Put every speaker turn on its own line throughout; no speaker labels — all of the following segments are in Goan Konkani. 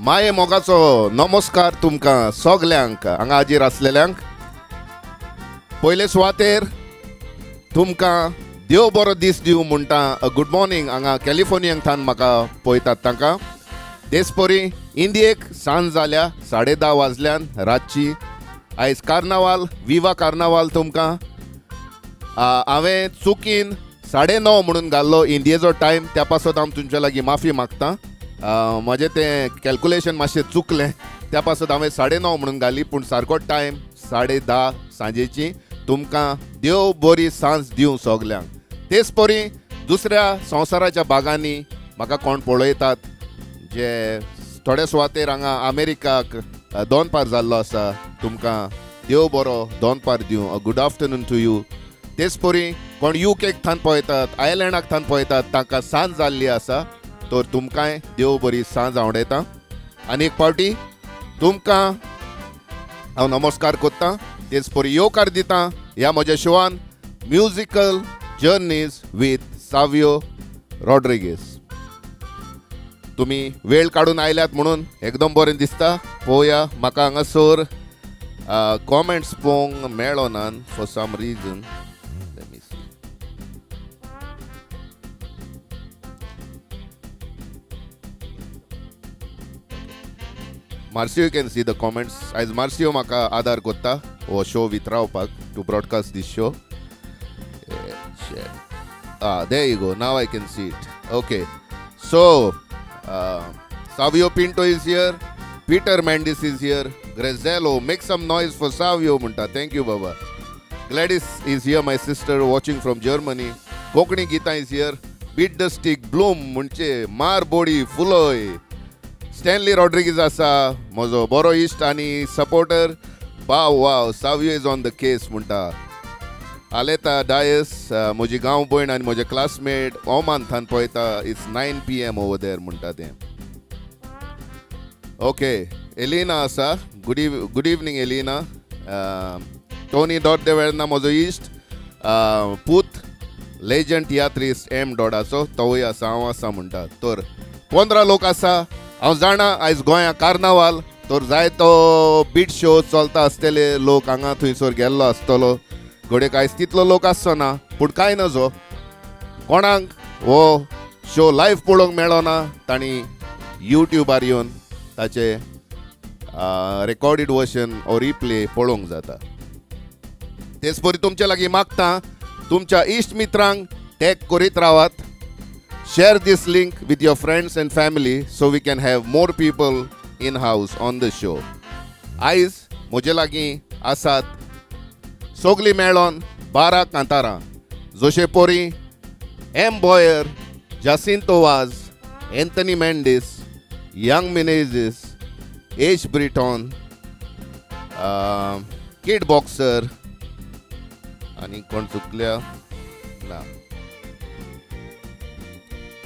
माये मोगाचो नमस्कार तुमकां सगल्यांक हांगा हाजीर आसलेल्यांक. पयले सुवातेर तुमकां देव बरो दीस दिवं म्हणटा. गुड मॉर्निंग हांगा कॅलिफोर्नियांक थावन म्हाका पळयतात तांकां. तेचपरी इंडियेक सांज जाल्या, 10:30 वाजल्यान रातची. आयज कार्नावाल, विवा कार्नावाल तुमकां. हांवें चुकीन 9:30 म्हणून घाल्लो इंडियेचो टायम, त्या पासत हांव तुमच्या लागीं माफी मागता. म्हजें तें कॅल्कुलेशन मातशें चुकलें, त्या पासत हांवें 9:30 म्हणून घाली, पूण सारको टायम 10:30 सांजेची. तुमकां देव बरी सांज दिवं सगल्यांक. तेच परी दुसऱ्या संवसाराच्या भागांनी म्हाका कोण पळयतात, जे थोड्या सुवातेर हांगा अमेरिकाक दोनपार जाल्लो आसा, तुमकां देव बरो दोनपार दिवं. Good afternoon to you. तेच परी कोण you cake थान पळयतात, आयलँडाक थान पळयतात, तांकां सांज जाल्ली आसा, तर तुमकांय देव बरी सांज आवडयता. आनी एक फावटी तुमकां हांव नमस्कार करतां, तेच परी येवकार दिता ह्या म्हज्या शोवान, musical journeys with Savio Rodrigues. तुमी वेळ काडून आयल्यात म्हणून एकदम बरें दिसता. पळोवया, म्हाका हांगासर कॉमेंट्स पळोवंक मेळना for some reason. Let me see. Marcio can see the comments. आयज मार्सियो म्हाका आदार कोत्ता हो show वितरावपाक, to broadcast this show. Ah, there you go. Now I can see it. Okay. So, Savio Pinto is here. Peter Mendes is here. Grazello, make some noise for Savio म्हणता. Thank you, Baba. Gladys is here, my sister, watching from Germany. Konkani Gita is here. Beat the stick, bloom म्हणजे मार बोडी फुलोय. स्टॅनली रॉड्रिगीज आसा, म्हजो बरो इश्ट आनी सपोर्टर. बाव वाव, Savio is on the case म्हणटा. आलेता डायस, म्हजी गांव भयण आनी म्हजे क्लासमेट, ओमान थान पळयता. It's 9 p.m. over there म्हणटा तें. ओके, एलिना आसा. Good evening, Elina. Tony dot देवेर्ना म्हजो इश्ट, पूत लेजंड तियात्रिस्ट एम डॉडाचो, तोवूय आसा, हांव आसा म्हणटा. तर 15 लोक आसा. हांव जाणा आयज गोंया कार्नावाल, तर जायतो बीट शो चलता आसतले, लोक हांगा थंयसर गेल्लो आसतलो. घडयेक आयज तितलो लोक आसचो ना, पूण कांय नजो, कोणाक हो शो लायव्ह पळोवंक मेळना तांणी युट्यूबार येवन ताचे रेकॉर्डेड वर्शन ओ रिप्ले पळोवंक जाता. तेच परी तुमच्या लागीं मागता, तुमच्या इश्ट मित्रांक टॅग करीत रावात. Share this link with your friends and family so we can have more people in house on the show. आयज म्हजे लागीं आसात सगलीं मेळोन 12 कांतारां, जोशे पोरी M Boyer, Jacinto Vaz, Anthony Mendes, young Menezes, H Britain, kid boxer आनी कोण चुकल्या ना.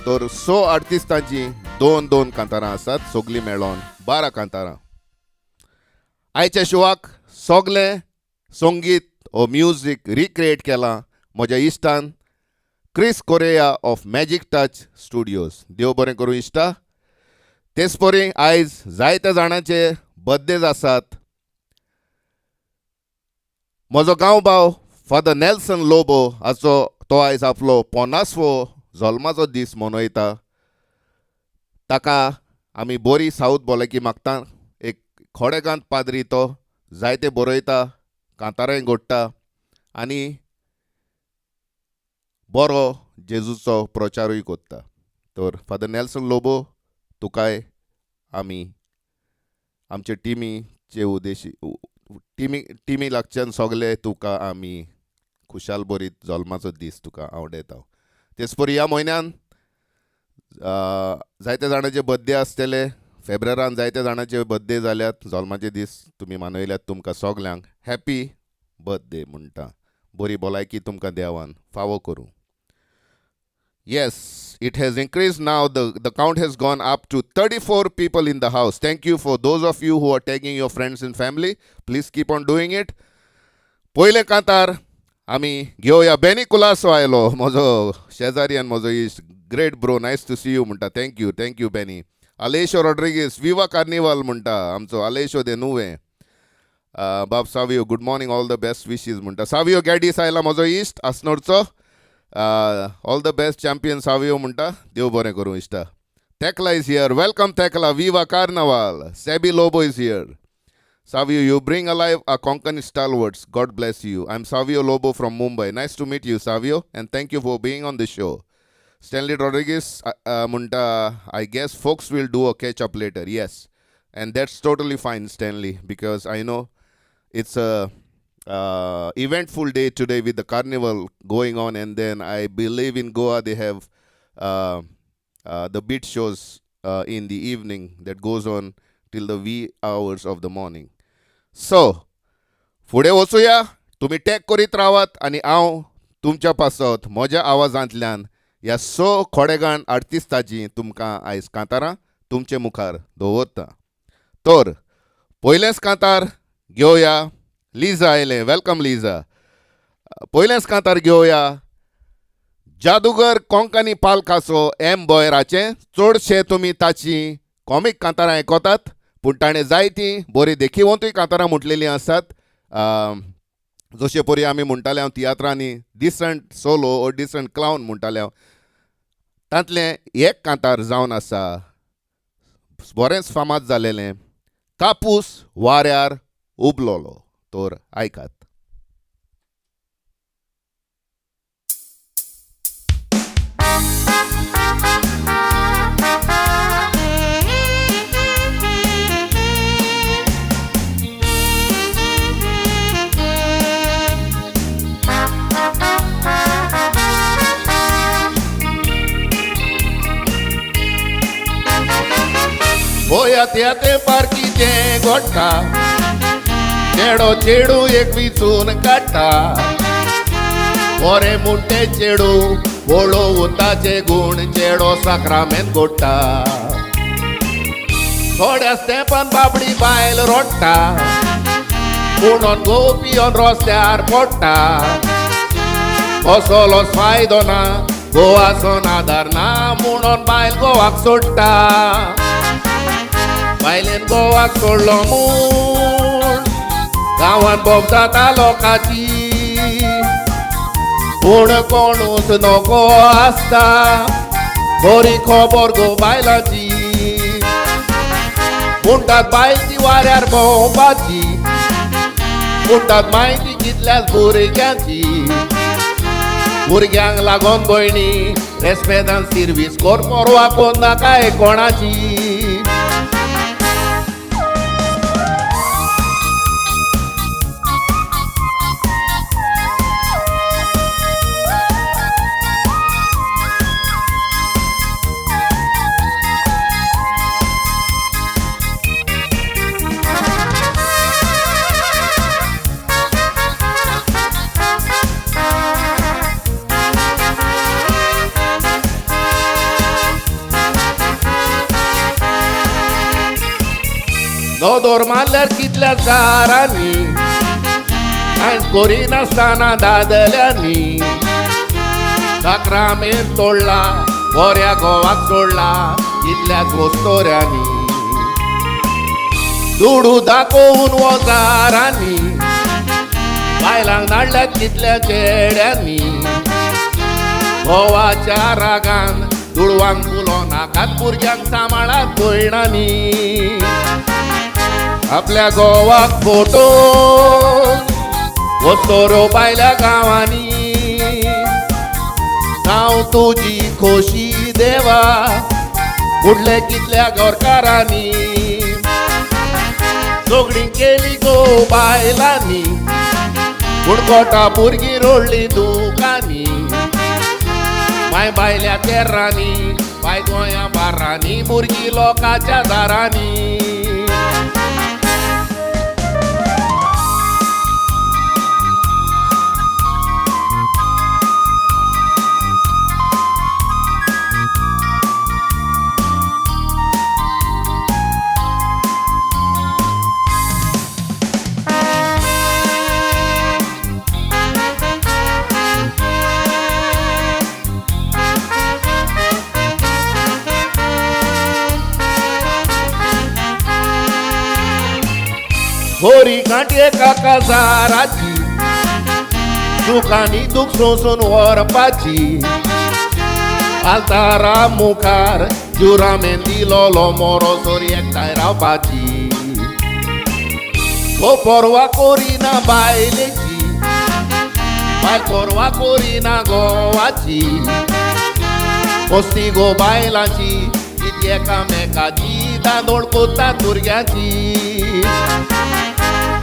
तर स आर्टिस्टांची दोन दोन कांतारां आसात, सगलीं मेळोन 12 कांतारां. आयच्या शोवाक सगलें संगीत ओ म्युजीक रिक्रिएट केलां म्हज्या इश्टान Chris Correia of magic touch studios. देव बरें करूं इश्टा. तेच परी आयज जायत्या जाणांचे बर्थडेज आसात. म्हजो गांव भाव फादर नेल्सन लोबो हाचो, तो आयज आपलो 50वो जल्माचो दीस मनयता. ताका आमी बरी सावथ भलायकी मागता. एक खोडेगांत पाद्री, तो जायते बरयता, कांतारांय घोडटा आनी बरो जेजूचो प्रचारूय करता. तर फादर नेल्सन लोबो, तुकाय आमी आमचे टिमीचे उद्देशी टिमी लागच्यान सगले तुका आमी खुशाल बरीत जल्माचो दीस तुका आवडयता. तेच परी ह्या म्हयन्यान जायते जाणांचे बर्थडे आसतले. फेब्रेरान जायते जाणांचे बर्थडे जाल्यात, जल्माचे दीस तुमी मनयल्यात, तुमकां सगल्यांक हॅपी बर्थडे म्हणटा. बरी भलायकी तुमकां देवान फावो करूं. Yes, it has increased now. The count has gone up to 34 people in the house. Thank you for those of you who are tagging your friends and family. Please keep on doing it. पयलें कांतार आमी घेवया. बेनी कुलासो आयलो, म्हजो शेजारी आनी म्हजो इश्ट. Great bro, nice to see you म्हणटा. Thank you, thank you, Benny. आलेशो Rodrigues विवा कार्निवाल म्हणटा आमचो आलेशो दे नुवें. बाब Savio good morning, all the best wishes म्हणटा. सावियो गॅडीस आयला म्हजो इश्ट आसनोरचो. All the best champion Savio म्हणटा. देव बरें करूं इश्टा. Tekla is here, welcome Tekla, viva Carnaval. Sebi Lobo is here. Savio, you bring alive our Konkani stalwarts. God bless you. I'm Savio Lobo from Mumbai. Nice to meet you, Savio, and thank you for being on the show. Stanley Rodriguez, म्हणटा, I guess folks will do a catch up later. Yes, and that's totally fine, Stanley, because I know it's a eventful day today with the carnival going on, and then I believe in Goa they have the beat shows in the evening that goes on till the wee hours of the morning. So फुडें वचुया. तुमी टॅग करीत रावात आनी हांव तुमच्या पासत म्हज्या आवाजांतल्यान ह्या स खोडेगान आर्टिस्टाची तुमकां आयज कांतारां तुमचे मुखार दवरता. तर पयलेंच कांतार घेवया. लिजा आयलें, welcome Liza. पयलेंच कांतार घेवया जादूगर कोंकणी पालकाचो एम बोयराचें. चडशे तुमी ताची कॉमीक कांतारां आयकतात, पूण ताणें जायतीं बरीं देखीवंतूय कांतारां म्हटलेलीं आसात. जशे परी आमी म्हणटाले हांव तियात्रांनी decent solo or decent clown म्हणटाले हांव, तांतलें एक कांतार जावन आसा बरेंच फामाद जालेलें, कापूस वाऱ्यार उबलोलो. तर आयकात. पळयात ह्या तेंपार कितें घडटा, चेडो चेडू एक विचून काडटा. बरें म्हूण तें चेडू पळोवन ताचे गूण चेडो साक्रामेंत गोडटा. थोड्याच तेंपान बाबडी बायल रडटा, पुणून घोव पिवन रस्त्यार पडटा. कसलोच फायदो ना, घोवाचो आदार ना, म्हणून बायल घोवाक सोडटा. बायलेन गोवाक सोडलो म्हूण गांवान बोब जाता लोकांची, पूण कोणूच नको आसता बरी खबर गो बायलांची. म्हणटात बायल ती वाऱ्यार भोंवपाची, म्हणटात म्हायती कितल्याच भुरग्यांची. भुरग्यांक लागोन भयणी रेस्पेदान सिर्वीस कर, परवा कोण नाकाय कोणाची. नदर मारल्यार कितल्या दारांनी, कांयच करिनासतना दादल्यांनी. साक्रामेंत तोडला बऱ्या घोवाक सोडला कितल्याच वस्तोऱ्यांनी. दुडू दाखोवन वजारांनी बायलांक धाडल्यात कितल्या चेड्यांनी. घोवाच्या रागान दुडवांक उलो नाकात, भुरग्यांक सांबाळात भयणांनी. आपल्या गोवाक फोटो वस्तोरो बायल्या गांवांनी. हांव तुजी खोशी देवा फुडले कितल्या गोरकारांनी. सगळीं केली गो बायलांनी, पूण कोटा भुरगीं रोडली दुकांनी. माय बायल्या तेर्रांनी, बाय गोंया बार्रांनी, भुरगीं लोकांच्या दारांनी. होरी गांठ एका काजाराची, सुखांनी दूख सोंसून व्हरपाची. आल्तारा मुखार जुरामेन दिलोलो मोरोसोर एकठांय रावपाची. घोव पर्वा करिना बायलेची, बायल पर्वा करिना घोवाची. वस्ती गो बायलांची कित एकामेकाची, दांदोळ कोतात भुरग्यांची.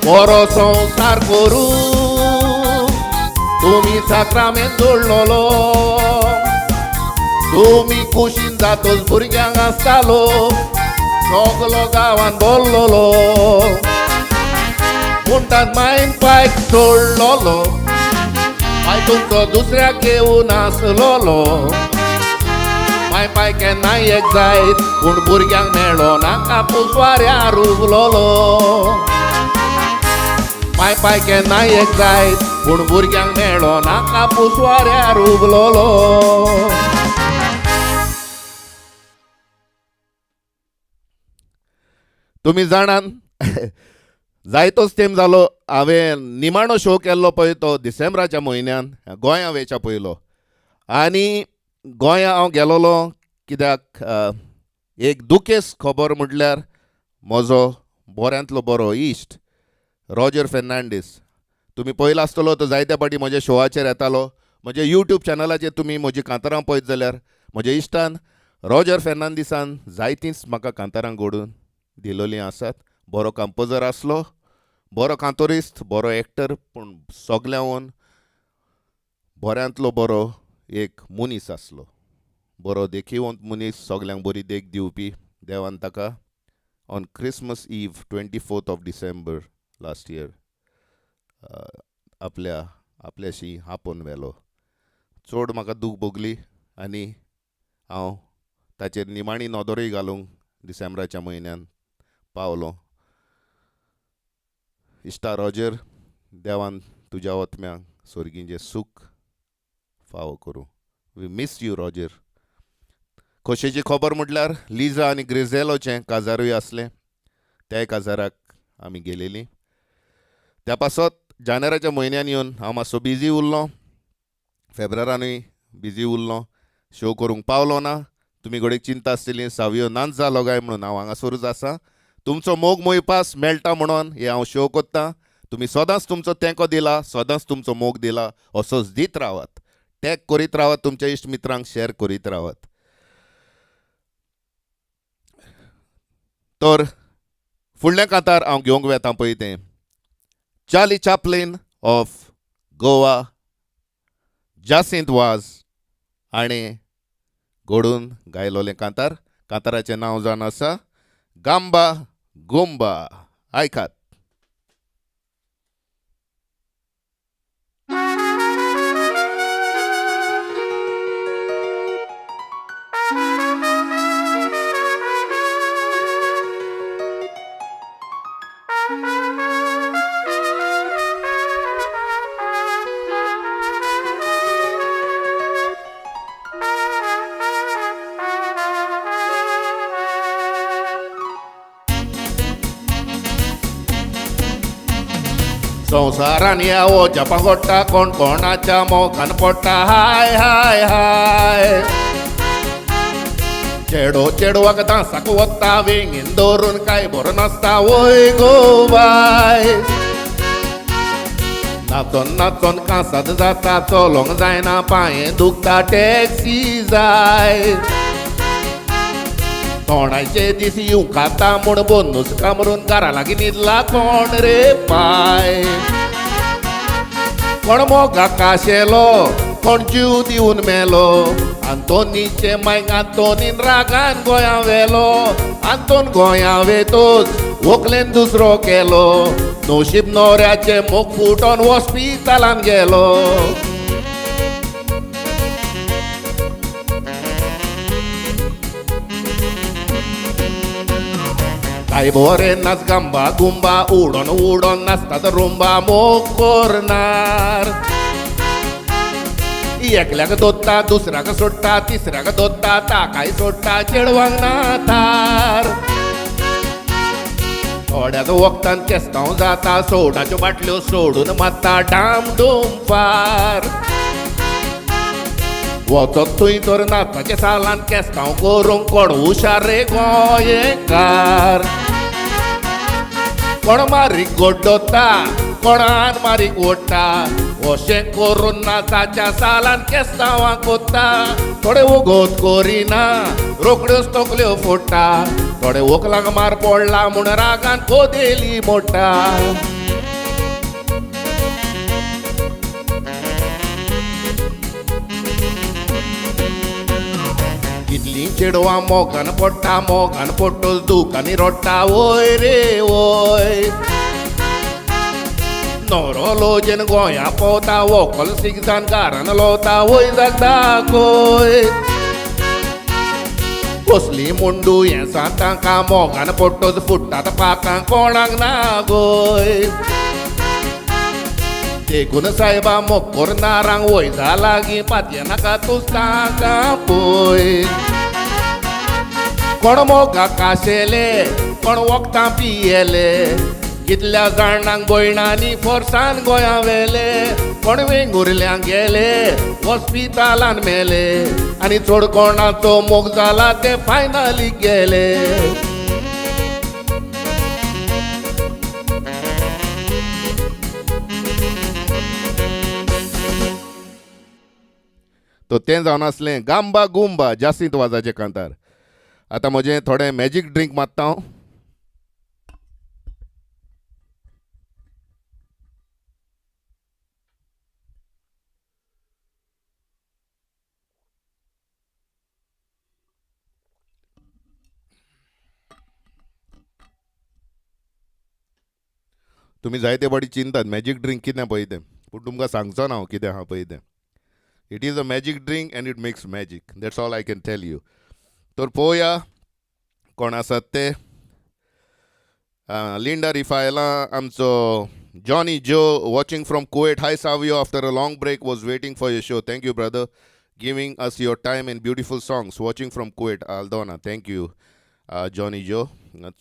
बरो संवसार करूं तुमी साक्रामेंत जोडलोलो, तुमी कुशीन जातोच भुरग्यांक आसतालो, सगलो गांवान बोल्लोलो. म्हणटात मायन पायक सोडलोलो, पाय तुमचो दुसऱ्याक घेवन आसलोलो. माय पाय केन्नाय एक जायत पूण भुरग्यांक मेळ्ळो ना कापूस वाऱ्यार उगलोलो. माय पाय केन्नाय एक जायत पूण भुरग्यांक मेळ्ळो ना कापूस वाऱ्यार उगलोलो. तुमी जाणान जायतोच तेंप जालो हांवें निमाणो शो केल्लो पळय तो डिसेंबराच्या म्हयन्यान गोंया वेच्या पयलो. आनी गोंया हांव गेलोलो कित्याक एक दुखेस्त खबर म्हटल्यार म्हजो बऱ्यांतलो बरो इश्ट रॉजर फेर्नांडीस, तुमी पळयला आसतलो, तो जायत्या फावटी म्हज्या शोआचेर येतालो. म्हज्या यूट्यूब चॅनलाचेर तुमी म्हजी कांतारां पळयत जाल्यार म्हज्या इश्टान रॉजर फेर्नांडीसान जायतींच म्हाका कांतारां घडून दिलोलीं आसात. बरो कंपोजर आसलो, बरो कांतोरिस्त, बरो एक्टर, पूण सगल्यांवन बऱ्यांतलो बरो एक मनीस आसलो. बरो देखीवंत मनीस, सगल्यांक बरी देख दिवपी. देवान ताका on Christmas Eve 24th of December last year आपल्या आपल्याशी आपोवन व्हेलो. चड म्हाका दूख भोगली आनी हांव ताचेर निमाणी नदरूय घालूंक डिसेंबराच्या म्हयन्यान पावलो. इश्टा रॉजर, देवान तुज्या ओतम्याक सोर्गींचें सूख फावो करूं. We miss you Roger. खोशेची खबर म्हटल्यार लिजा आनी ग्रिझेलोचें काजारूय आसलें, त्याय काजाराक आमी गेलेलीं. त्या पासत जानेराच्या म्हयन्यान येवन हांव मातसो बिजी उरलो, फेब्रेरानूय बिजी उरलो, शो करूंक पावलो ना. तुमी घडये चिंता आसतली सावयो नाच जालो काय म्हणून. हांव हांगासरूच आसा. तुमचो मोग मोयपास मेळटा म्हणून हे हांव शो कोत्ता. तुमी सदांच तुमचो तेंको दिला, सदांच तुमचो मोग दिला, असोच दीत रावात, टॅग करीत रावात, तुमच्या इश्ट मित्रांक शेअर करीत रावात. तर फुडल्या कांतार हांव घेवंक वेता पळय तें Charlie Chaplin of Goa, Jacinto Vaz हाणें घडून गायलोलें कांतार. कांताराचें नांव जावन आसा गांबा गुंबा. आयकात. संवसारान यावो जपां गोडटा, कोण कोणाच्या मोगान पडटा. हाय हाय हाय, चेडो चेडवाक दांसाक वता, वेंगेन दवरून काय बरो नासता. वय गो बाय, नाचोन नाचोन कांसाद जाता, चलोंक जायना, पांये दुखता, टॅक्सी जाय. तोंडाचे दीस येवंक खाता म्हूण बोनूस कामरून घरा लागीं न्हिदला कोण रे पाय. कोण मोगाक आशेलो, कोण जीव दिवन मेलो. आंतोनीचे मायक आंतोनीन रागान गोंया व्हेलो. आंतोन गोंया वेतोच व्हंकलेन दुसरो केलो. नशीब न्हवऱ्याचें मोग फुटोन हॉस्पिटलान गेलो. काय बरें नाच गांबा गुंबा, उडोन उडोन नाचतात रुंबा. मोग करणार एकल्याक दोत्ता, दुसऱ्याक सोडटा, तिसऱ्याक दोत्ता, ताकाय सोडटा, चेडवांक ना थार. थोड्याच वखदान केस्तांव जाता, सोडाच्यो बाटल्यो सोडून मारता डाम डूम फार. वचत थंय तर नाचाच्या सालान केस्तांव करूंक कोण हुशार रे गोंयकार. कोण मारीक गोड्डोता, कोणान मारीक ओडटा, अशें करून नाचाच्या सालान केस्तांवां कोत्ता. थोडे वोगोत करिना, रोखड्योच तकल्यो फोडटा, थोडे वोकलांक मार पडला म्हूण रागान कोदेली मोडटा. कितलीं चेडवां मोगान पडटा, मोगान पडटच दुकांनी रडटा, वोय रे वोय. न्हवरो लोजेन गोंया पोवता, व्हंकल सिगजान घरान लोवता, वय जाता कोय. कसली मुंडू हें तांकां, मोगान पडटच फुट्टात पाकां, कोणाक ना गोय. देखून सायबा मोग करनारांक वयजा लागीं पातये नाका तूं तांकां पळय. कोण मोगाक आशेले, कोण वखदां पियेले, कितल्या जाणांक भयणांनी फोर्सान गोंया व्हेले. कोण वेंगुर्ल्यांक गेले, हॉस्पिटलान मेले, आनी चड कोणाचो मोग जाला ते फायनली गेले. तो तें जावन आसलें गांबा गुंबा जासींत वाजाचें कांतार. आतां म्हजें थोडें मॅजीक ड्रिंक मारता हांव. तुमी जायते फावटी चिंतात मॅजीक ड्रिंक कितें पळय तें, पूण तुमकां सांगचो ना हांव कितें आहा पळय तें. It is a magic drink and it makes magic, that's all I can tell you. तर पळोवया कोण आसात ते. लिंडा रिफायला आमचो Johnny Joe watching from Kuwait. Hi Savio, after a long break was waiting for your show. Thank you brother, giving us your time and beautiful songs. Watching from Kuwait, Aldona. Thank you Johnny Joe.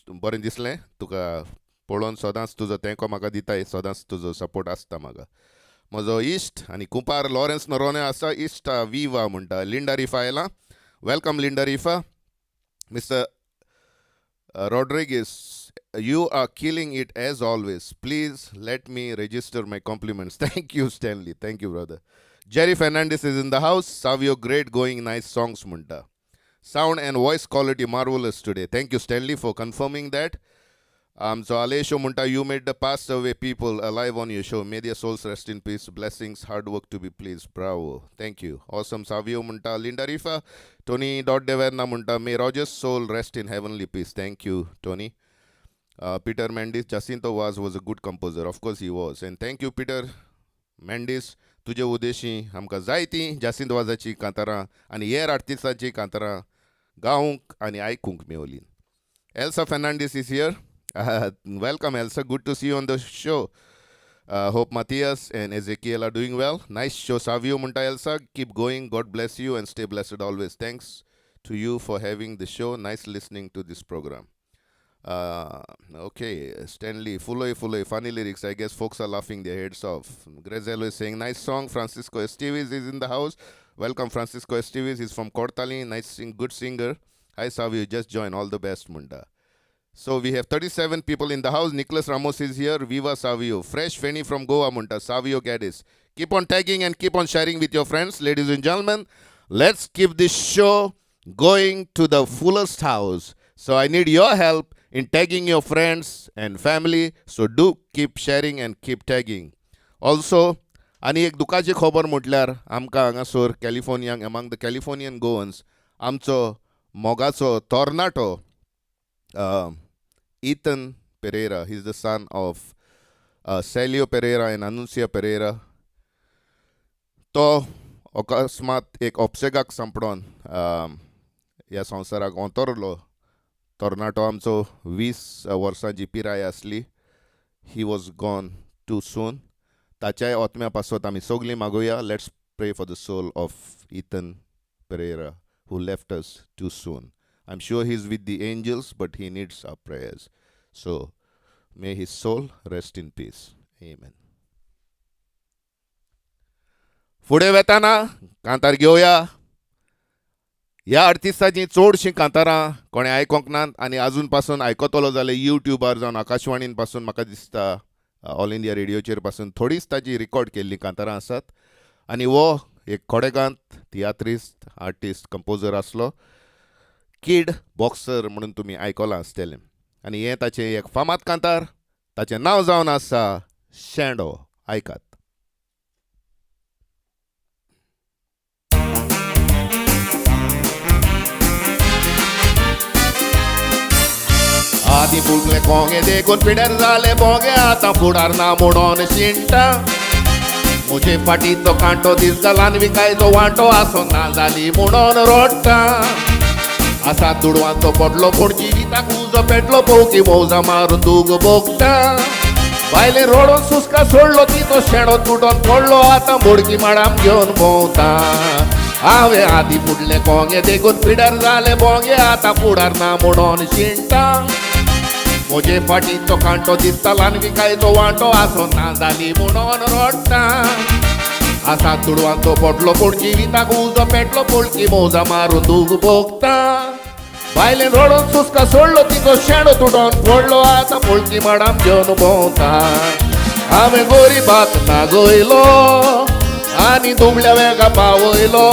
बरें दिसलें तुका पळोवन. सदांच तुजो तेंको म्हाका दिताय, सदांच तुजो सपोर्ट आसता म्हाका. म्हजो इश्ट आनी कुंपार लॉरेन्स नरोने आसा, इश्टा विवा म्हणटा. लिंडा रिफा आयला, welcome Linda Rifa. Mister Rodrigues, you are killing it as always. Please let me register my compliments. Thank you, Stanley. Thank you, brother. Jerry Fernandez is in the house. Savio, great going, nice songs, म्हणटा. Sound and voice quality marvelous today. Thank you, Stanley, for confirming that. So Alesho म्हणटा, you made the passed away people alive on your show. May their souls rest in peace. Blessings, hard work to be pleased. Bravo. Thank you. Awesome. Savio म्हणटा, Linda Rifa, Tony Dot Deverna म्हणटा, may Roger's soul rest in heavenly peace. Thank you, Tony. Peter Mendis, Jacinto Vaz was a good composer. Of course he was. And thank you, Peter Mendis. तुजे उदेशी आमकां जायतीं जासिंत वाजाचीं कांतारां आनी हेर आर्टिस्टांचीं कांतारां गावंक आनी आयकूंक मेवलीं. Elsa Fernandes is here. Welcome, Elsa. Good to see you on the show. Hope Matthias and Ezekiel are doing well. Nice show, Savio म्हणटा Elsa. Keep going. God bless you and stay blessed always. Thanks to you for having the show. Nice listening to this program. Okay, Stanley, Fuloi Fuloi, funny lyrics. I guess folks are laughing their heads off. Grazello is saying, nice song. Francisco Esteves is in the house. Welcome, Francisco Esteves. He's from Cortali. Nice, good singer. Hi, Savio. Just join. All the best, म्हणटा. So we have 37 people in the house. Nicholas Ramos is here. Viva Savio. Fresh Feni from Goa, म्हणटा. Savio Gaddis. Keep on tagging and keep on sharing with your friends. Ladies and gentlemen, let's keep this show going to the fullest house. So I need your help in tagging your friends and family. So do keep sharing and keep tagging. Also, आनी एक दुखाची खबर म्हटल्यार आमकां हांगासर कॅलिफोर्नियांक among the Californian Goans आमचो मोगाचो तरणाटो Ethan Pereira, he is the son of Celio Pereira and Anuncia Pereira. तो अकस्मात एक ऑप्सेगाक सांपडोन ह्या संवसाराक अंतरलो. तरणाटो आमचो, 20 वर्सांची पिराय आसली. He was gone too soon. ताच्याय आत्म्या पासत आमी सगळीं मागुया. Let's pray for the soul of Ethan Pereira, who left us too soon. I am sure he is with the angels, but he needs our prayers. So May his soul rest in peace. Amen. फुडें वेताना कांतार घेवया. ह्या आर्टिस्टाचीं चडशीं कांतारां कोणें आयकोंक नात आनी आजून पासून आयकतलो जाल्यार युट्यूबार जावन आकाशवाणीन पासून म्हाका दिसता ऑल इंडिया रेडियोचेर पासून थोडीच ताजी रिकॉर्ड केल्लीं कांतारां आसात. आनी हो एक खोडेगांत तियात्रिस्त, आर्टिस्ट, कंपोजर आसलो. किड बॉक्सर म्हणून तुमी आयकलां आसतलें. आनी हें ताचें एक फामाद कांतार, ताचें नांव जावन आसा शेंडो. आयकात. आदी फुटले कोंगे देखून पिड्यार जाले बोगे, आतां फुडार ना म्हणून शिणटा. म्हजे फाटीचो कांटो दीस जालान विकायचो वांटो आसो ना जाली म्हणून रोडटा. आसा दुडवांचो पडलो पूण जिविताक उजो पेटलो, पोवकी मौजा मारून दूग भोगता. बायले रोडोन सुस्का सोडलो, तिचो शेणो तुटोन पडलो, आतां बोडकी माडाम घेवन भोंवता. हांवें आदी फुडले कोंगे देखून पिड्यार जाले बोंगे, आतां फुडार ना म्हणून शिणटा. म्हजे फाटीचो कांटो दिसता ल्हान विकायचो वांटो आसो ना जाली म्हणून रोडटा. आसा दुडवांचो पडलो पूण जिविताक उजो पेटलो, पोळकी मौजा मारून दूग भोगता. बायलेन रडोन सुस्का सोडलो, तिचो शेणो तुटोन पडलो, आतां पोळकी माडाम घेवन भोंवता. हांवें गोरिबाक नागयलो आनी दुबल्या वेगा पावयलो.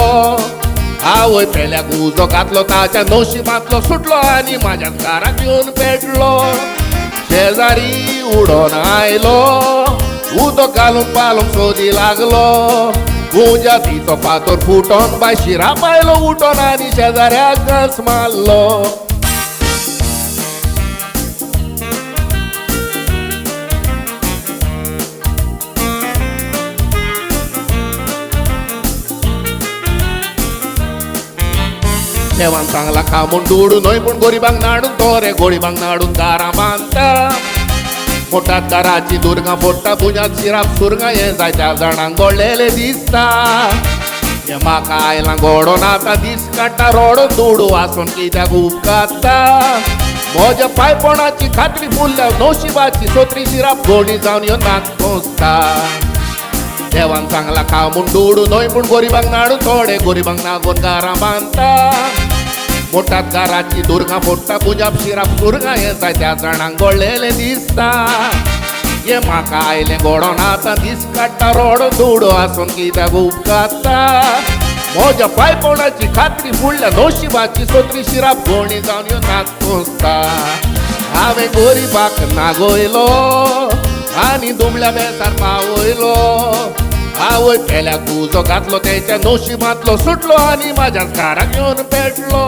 आवय पेल्याक उजो घातलो, ताच्या नशिबांतलो सुटलो आनी म्हाज्या घराक येवन पेटलो. शेजारी उडोन आयलो, उदक घालून पालोवंक सोदी लागलो. पुजा तिचो फातर फुटोन बाय शिरा पायलो उठोन आनी शेजाऱ्याक घांस मारलो. देवान सांगला खा म्हूण दुडू न्हय पूण गोरिबांक नाडून तोरे गोरिबांक नाडून दारां बांदता. मोटात दाराची दुर्गां फोडटा, पुजात शिराप सुरगां हें जायत्या जाणांक गोडलेलें दिसता. हें म्हाका आयलां गोडोन आतां दीस काडटा रोडोन, दुडू आसून कित्याक उपकारता. म्हज्या पांयपणाची खात्री फुलल्या नशिबाची सोत्री शिराप गोडी जावन ह्यो नाक पोसता. देवान सांगला खा म्हूण दुडू न्हय पूण गोरिबांक नाडून थोडे गोरिबांक नागोवन दारां बांदता. मोटात दाराची दुर्गां फोडटा, पुजाप शिराप सुरगां हें जायत्या जाणांक गोडलेलें दिसता. हें म्हाका आयलें गोडोन आतां दीस काडटा रोडोन, दुडू आसून कित्याक उपकारता. म्हज्या पांयपणाची खात्री फुडल्या नशिबाची सोत्री शिराप गोणी जावन ह्यो नाक पोसता. हांवें गोरिबाक नागयलो आनी दुबल्या बेसार पावयलो. आवय पेल्याक उजो घातलो, तेच्या नशिबांतलो सुटलो आनी म्हाज्या घराक येवन पेटलो.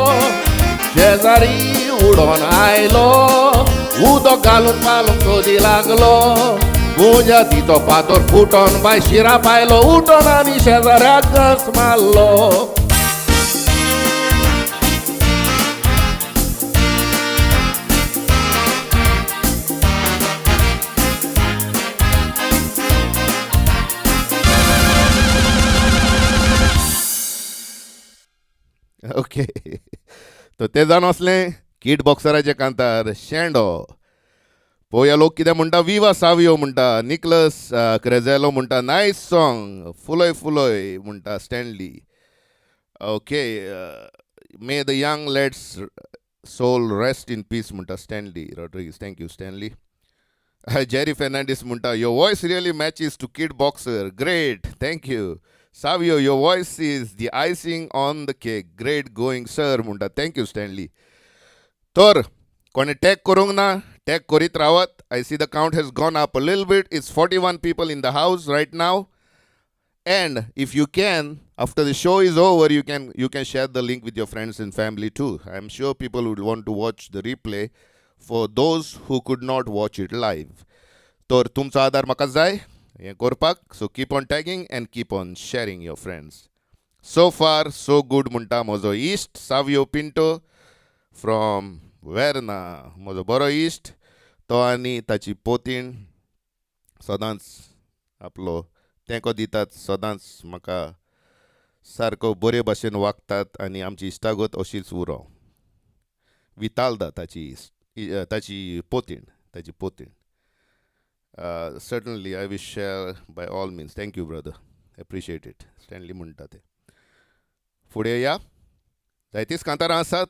शेजारी उडोन आयलो, उदक घालून पालोवंक सोदी लागलो. पुजा तिचो फातर फुटोन बाय शिरा पायलो उठोन आनी शेजाऱ्याक घांस मारलो. ओके, तर ते जावन आसलें किड बॉक्सराचें कांतार शेंडो. पळोवया लोक कितें म्हणटा. विवा सावियो म्हणटा, निकलस क्रेझेलो म्हणटा नायस सॉंग, फुलय फुलय म्हणटा Stanley. Okay, may the young lad's soul rest in peace म्हणटा Stanley Rodrigues. Thank you Stanley. Jerry Fernandes म्हणटा your voice really matches to Kid Boxer, great, thank you. Savio, your voice is the icing on the cake, great going sir म्हणटा. Thank you Stanley. तर कोणें टॅग करूंक ना, टॅग करीत रावत. I see the count has gone up a lil bit. It's 41 people in the house right now. And if you can, after the show is over, you can share the link with your friends and family too. I am sure people would want to watch the replay for those who could not watch it live. तर तुमचो आदार म्हाका जाय हें करपाक. So keep on tagging and keep on sharing your friends. So far so good म्हणटा म्हजो इश्ट सावियो पिंटो फ्रॉम वेर्ना. म्हजो बरो इश्ट तो आनी ताची पोतीण सदांच आपलो तेंको दितात, सदांच म्हाका सारको बरे भाशेन वागतात आनी आमची इश्टागत अशीच उरो. वितालदा ताची ताची पोतीण, ताची पोतीण. Certainly I will share by all means. Thank you brother, appreciate it. Stanley म्हणटा ते. फुडें या, जायतीच कांतारां आसात.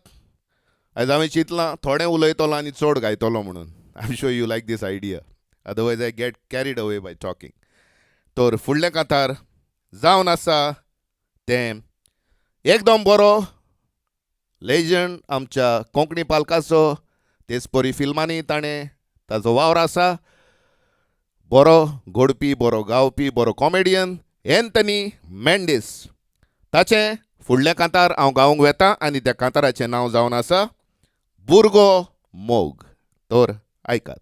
आयज हांवें चिंतलां थोडें उलयतलो आनी चड गायतलो म्हणून. I am sure you like this idea, otherwise I get carried away by talking. तर फुडलें कांतार जावन आसा तें एकदम बरो लेजंड आमच्या कोंकणी पालकाचो, तेच परी फिल्मांनी ताणें ताजो वावर आसा. बरो घोडपी, बरो गावपी, बरो कॉमेडियन एंथनी मेंडीस. ताचें फुडलें कांतार हांव गावंक वेता आनी त्या कांताराचें नांव जावन आसा भुरगो मोग. तर आयकात.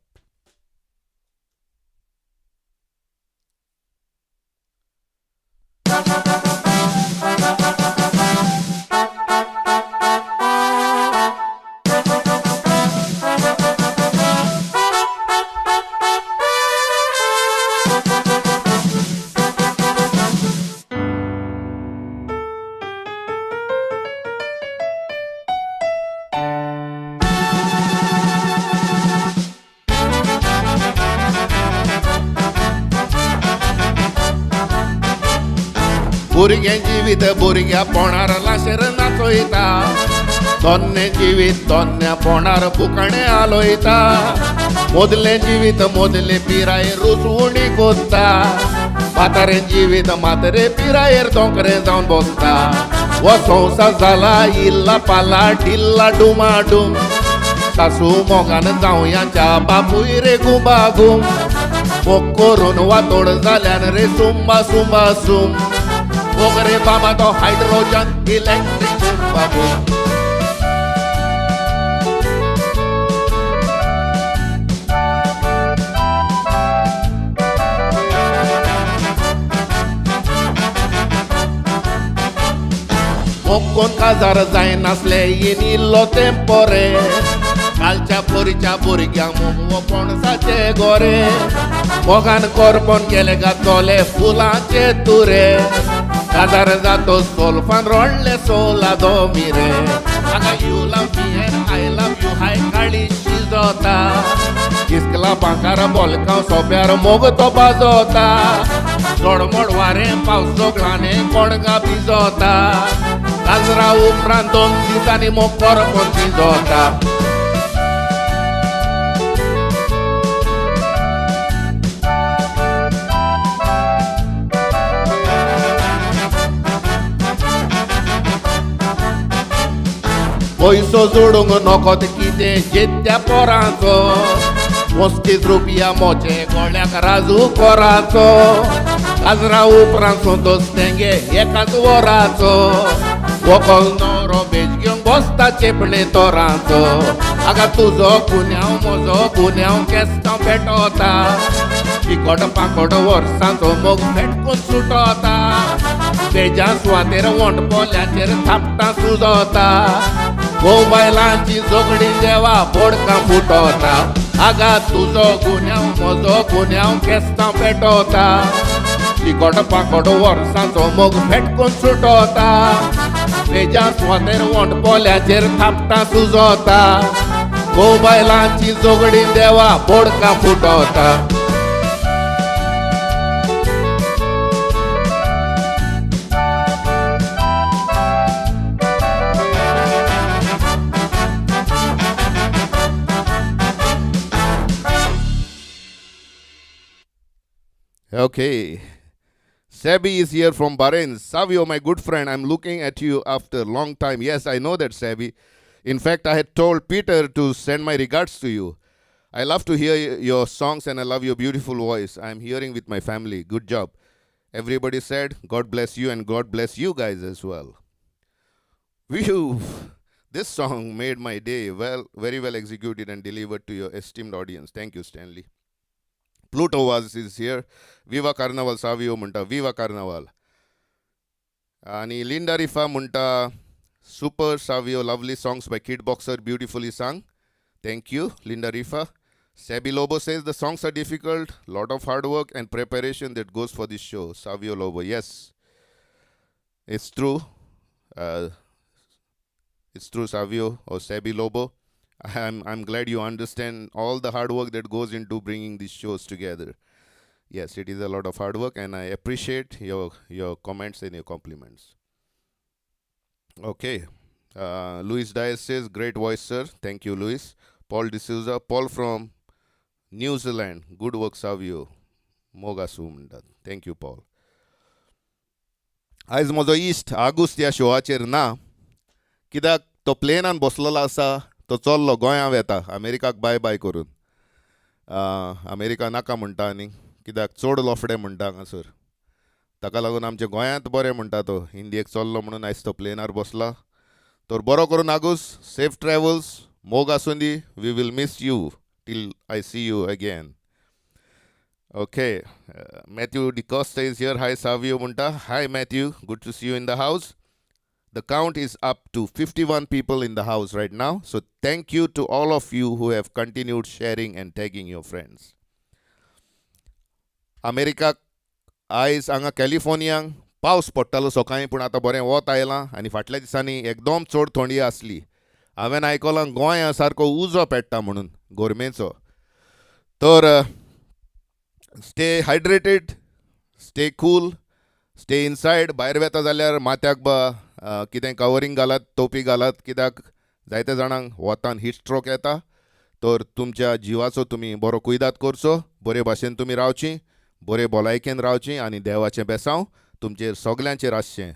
भुरगें जिवीत भुरग्या पोणार लाशेर नाचयता, तोन्नें जिवीत तोन्न्या पोणार बुकाणें आलोयता, मोदलें जिवीत मोदले पिरायेर रुसवणी कोत्ता, म्हातारें जिवीत म्हातारे पिरायेर दोंकरें जावन बसता. हो संवसार जाला इल्ला पाला डिल्ला डुमाडूम, सासू मोगान जावयांच्या बापूय रे गुबागूम, मोग करून वातोड जाल्यान रे सुंबा सुंबा सुम, मोगरे बाबा तो हायड्रोजन इलेक्ट्रीक बाबू. मोग काजार जायनासले येनिल्लो तेंपो रे, कालच्या पोरीच्या भुरग्यांक मोग हो पणसाचे गोरे, मोगान कोरपोन केले गातोले फुलांचे तुरे, काजार जातो सोल्फान रोडले सोला दोमिरे. आगा you love me and I love you हाय काळी शिजोता, इस्कला बांकार बोलकाव सोप्यार मोग तो बाजोता, जोडमोड वारें पावस जोगळाने कोडगा भिजोता, काजरा उपरांत 2 दिसांनी मोग कोरपोन भिजोता. पयसो जोडूंक नकोत कितें जेत्या पोरांचो, 35 रुपया मोचे गोळ्याक राजू कोराचो, काजरा उपरांत संतोष तेंगे एकाच वराचो, वोकल नवरो बेज घेवंक बसता चेपणे तोरांचो. आगा तुजो गुन्यांव म्हजो गुन्यांव केस्तांव पेटोता, चिकट पाकट वर्सांचो मोग फेटकून सुटोता, बेजा सुवातेर वंट पोल्याचेर थापटां सुजोता, घोव बायलांची झगडीं देवा बोडकां फुटोता. आगा तुजो गुन्यांव म्हजो गुन्यांव केस्तांव पेटोता, चिकट पाकट वर्सांचो मोग फेटकून सुटोता, बेजा सुवातेर वंट पोल्याचेर थापटां सुजोता, घोव बायलांची झगडीं देवा बोडकां फुटोता. Okay, Sebi is here from Bahrain. Savio, my good friend, I'm looking at you after a long time. Yes, I know that, Sebi. In fact, I had told Peter to send my regards to you. I love to hear your songs and I love your beautiful voice. I'm hearing with my family. Good job. Everybody said, God bless you and God bless you guys as well. Whew. This song made my day. Well, very well executed and delivered to your esteemed audience. Thank you, Stanley. Pluto Vaz is here. Viva Carnaval, Savio म्हणटा, Viva Carnaval. आणि Linda Rifa म्हणटा, super Savio, lovely songs by Kid Boxer, beautifully sung. Thank you, Linda Rifa. Sabi Lobo says the songs are difficult, lot of hard work and preparation that goes for this show. Savio Lobo, yes, it's true. It's true, Savio or Sabi Lobo. I am glad you understand all the hard work that goes into bringing these shows together. Yes, it is a lot of hard work and I appreciate your comments and your compliments. Okay. Luis Diaz says, great voice, sir. Thank you, Luis. Paul D'Souza, Paul from New Zealand. Good work, Savio. मोग आसूं म्हणटात. Thank you Paul. आयज म्हजो इश्ट आगुस्त ह्या शोवाचेर ना, कित्याक तो प्लेनान बसलेलो आसा. तो चल्लो गोंया वेता अमेरिकाक बाय बाय करून. अमेरिका नाका म्हणटा आनी कित्याक चड लोफडे म्हणटा हांगासर. ताका लागून आमच्या गोंयांत बरें म्हणटा तो. इंडियेक चल्लो म्हणून आयज तो प्लेनार बसला. तर बरो करून आगूस, सेफ ट्रॅवल्स, मोग आसूं दी. We will miss you till I see you again. Okay, Matthew D'Costa is here. Hi Savio म्हणटा. Hi Matthew, good to see you in the house. The count is up to 51 people in the house right now. So thank you to all of you who have continued sharing and tagging your friends. अमेरिकाक आयज हांगा कॅलिफोर्नियांक पावस पडटालो सकाळीं, पूण आतां बरें वत आयलां आनी फाटल्या दिसांनी एकदम चड थंडी आसली. हांवें आयकलां गोंया सारको उजो पेट्टा म्हणून गरमेचो. तर stay hydrated, stay cool, stay inside. भायर वेता जाल्यार माथ्याक बा कितें कवरींग घालात, टोपी घालात, कित्याक जायते जाणांक वतान हीट स्ट्रोक येता. तर तुमच्या जिवाचो तुमी बरो कुयदाद करचो, बरे भाशेन तुमी रावची, बरे भलायकेन रावची आनी देवाचें बेसांव तुमचेर सगल्यांचेर आसचें.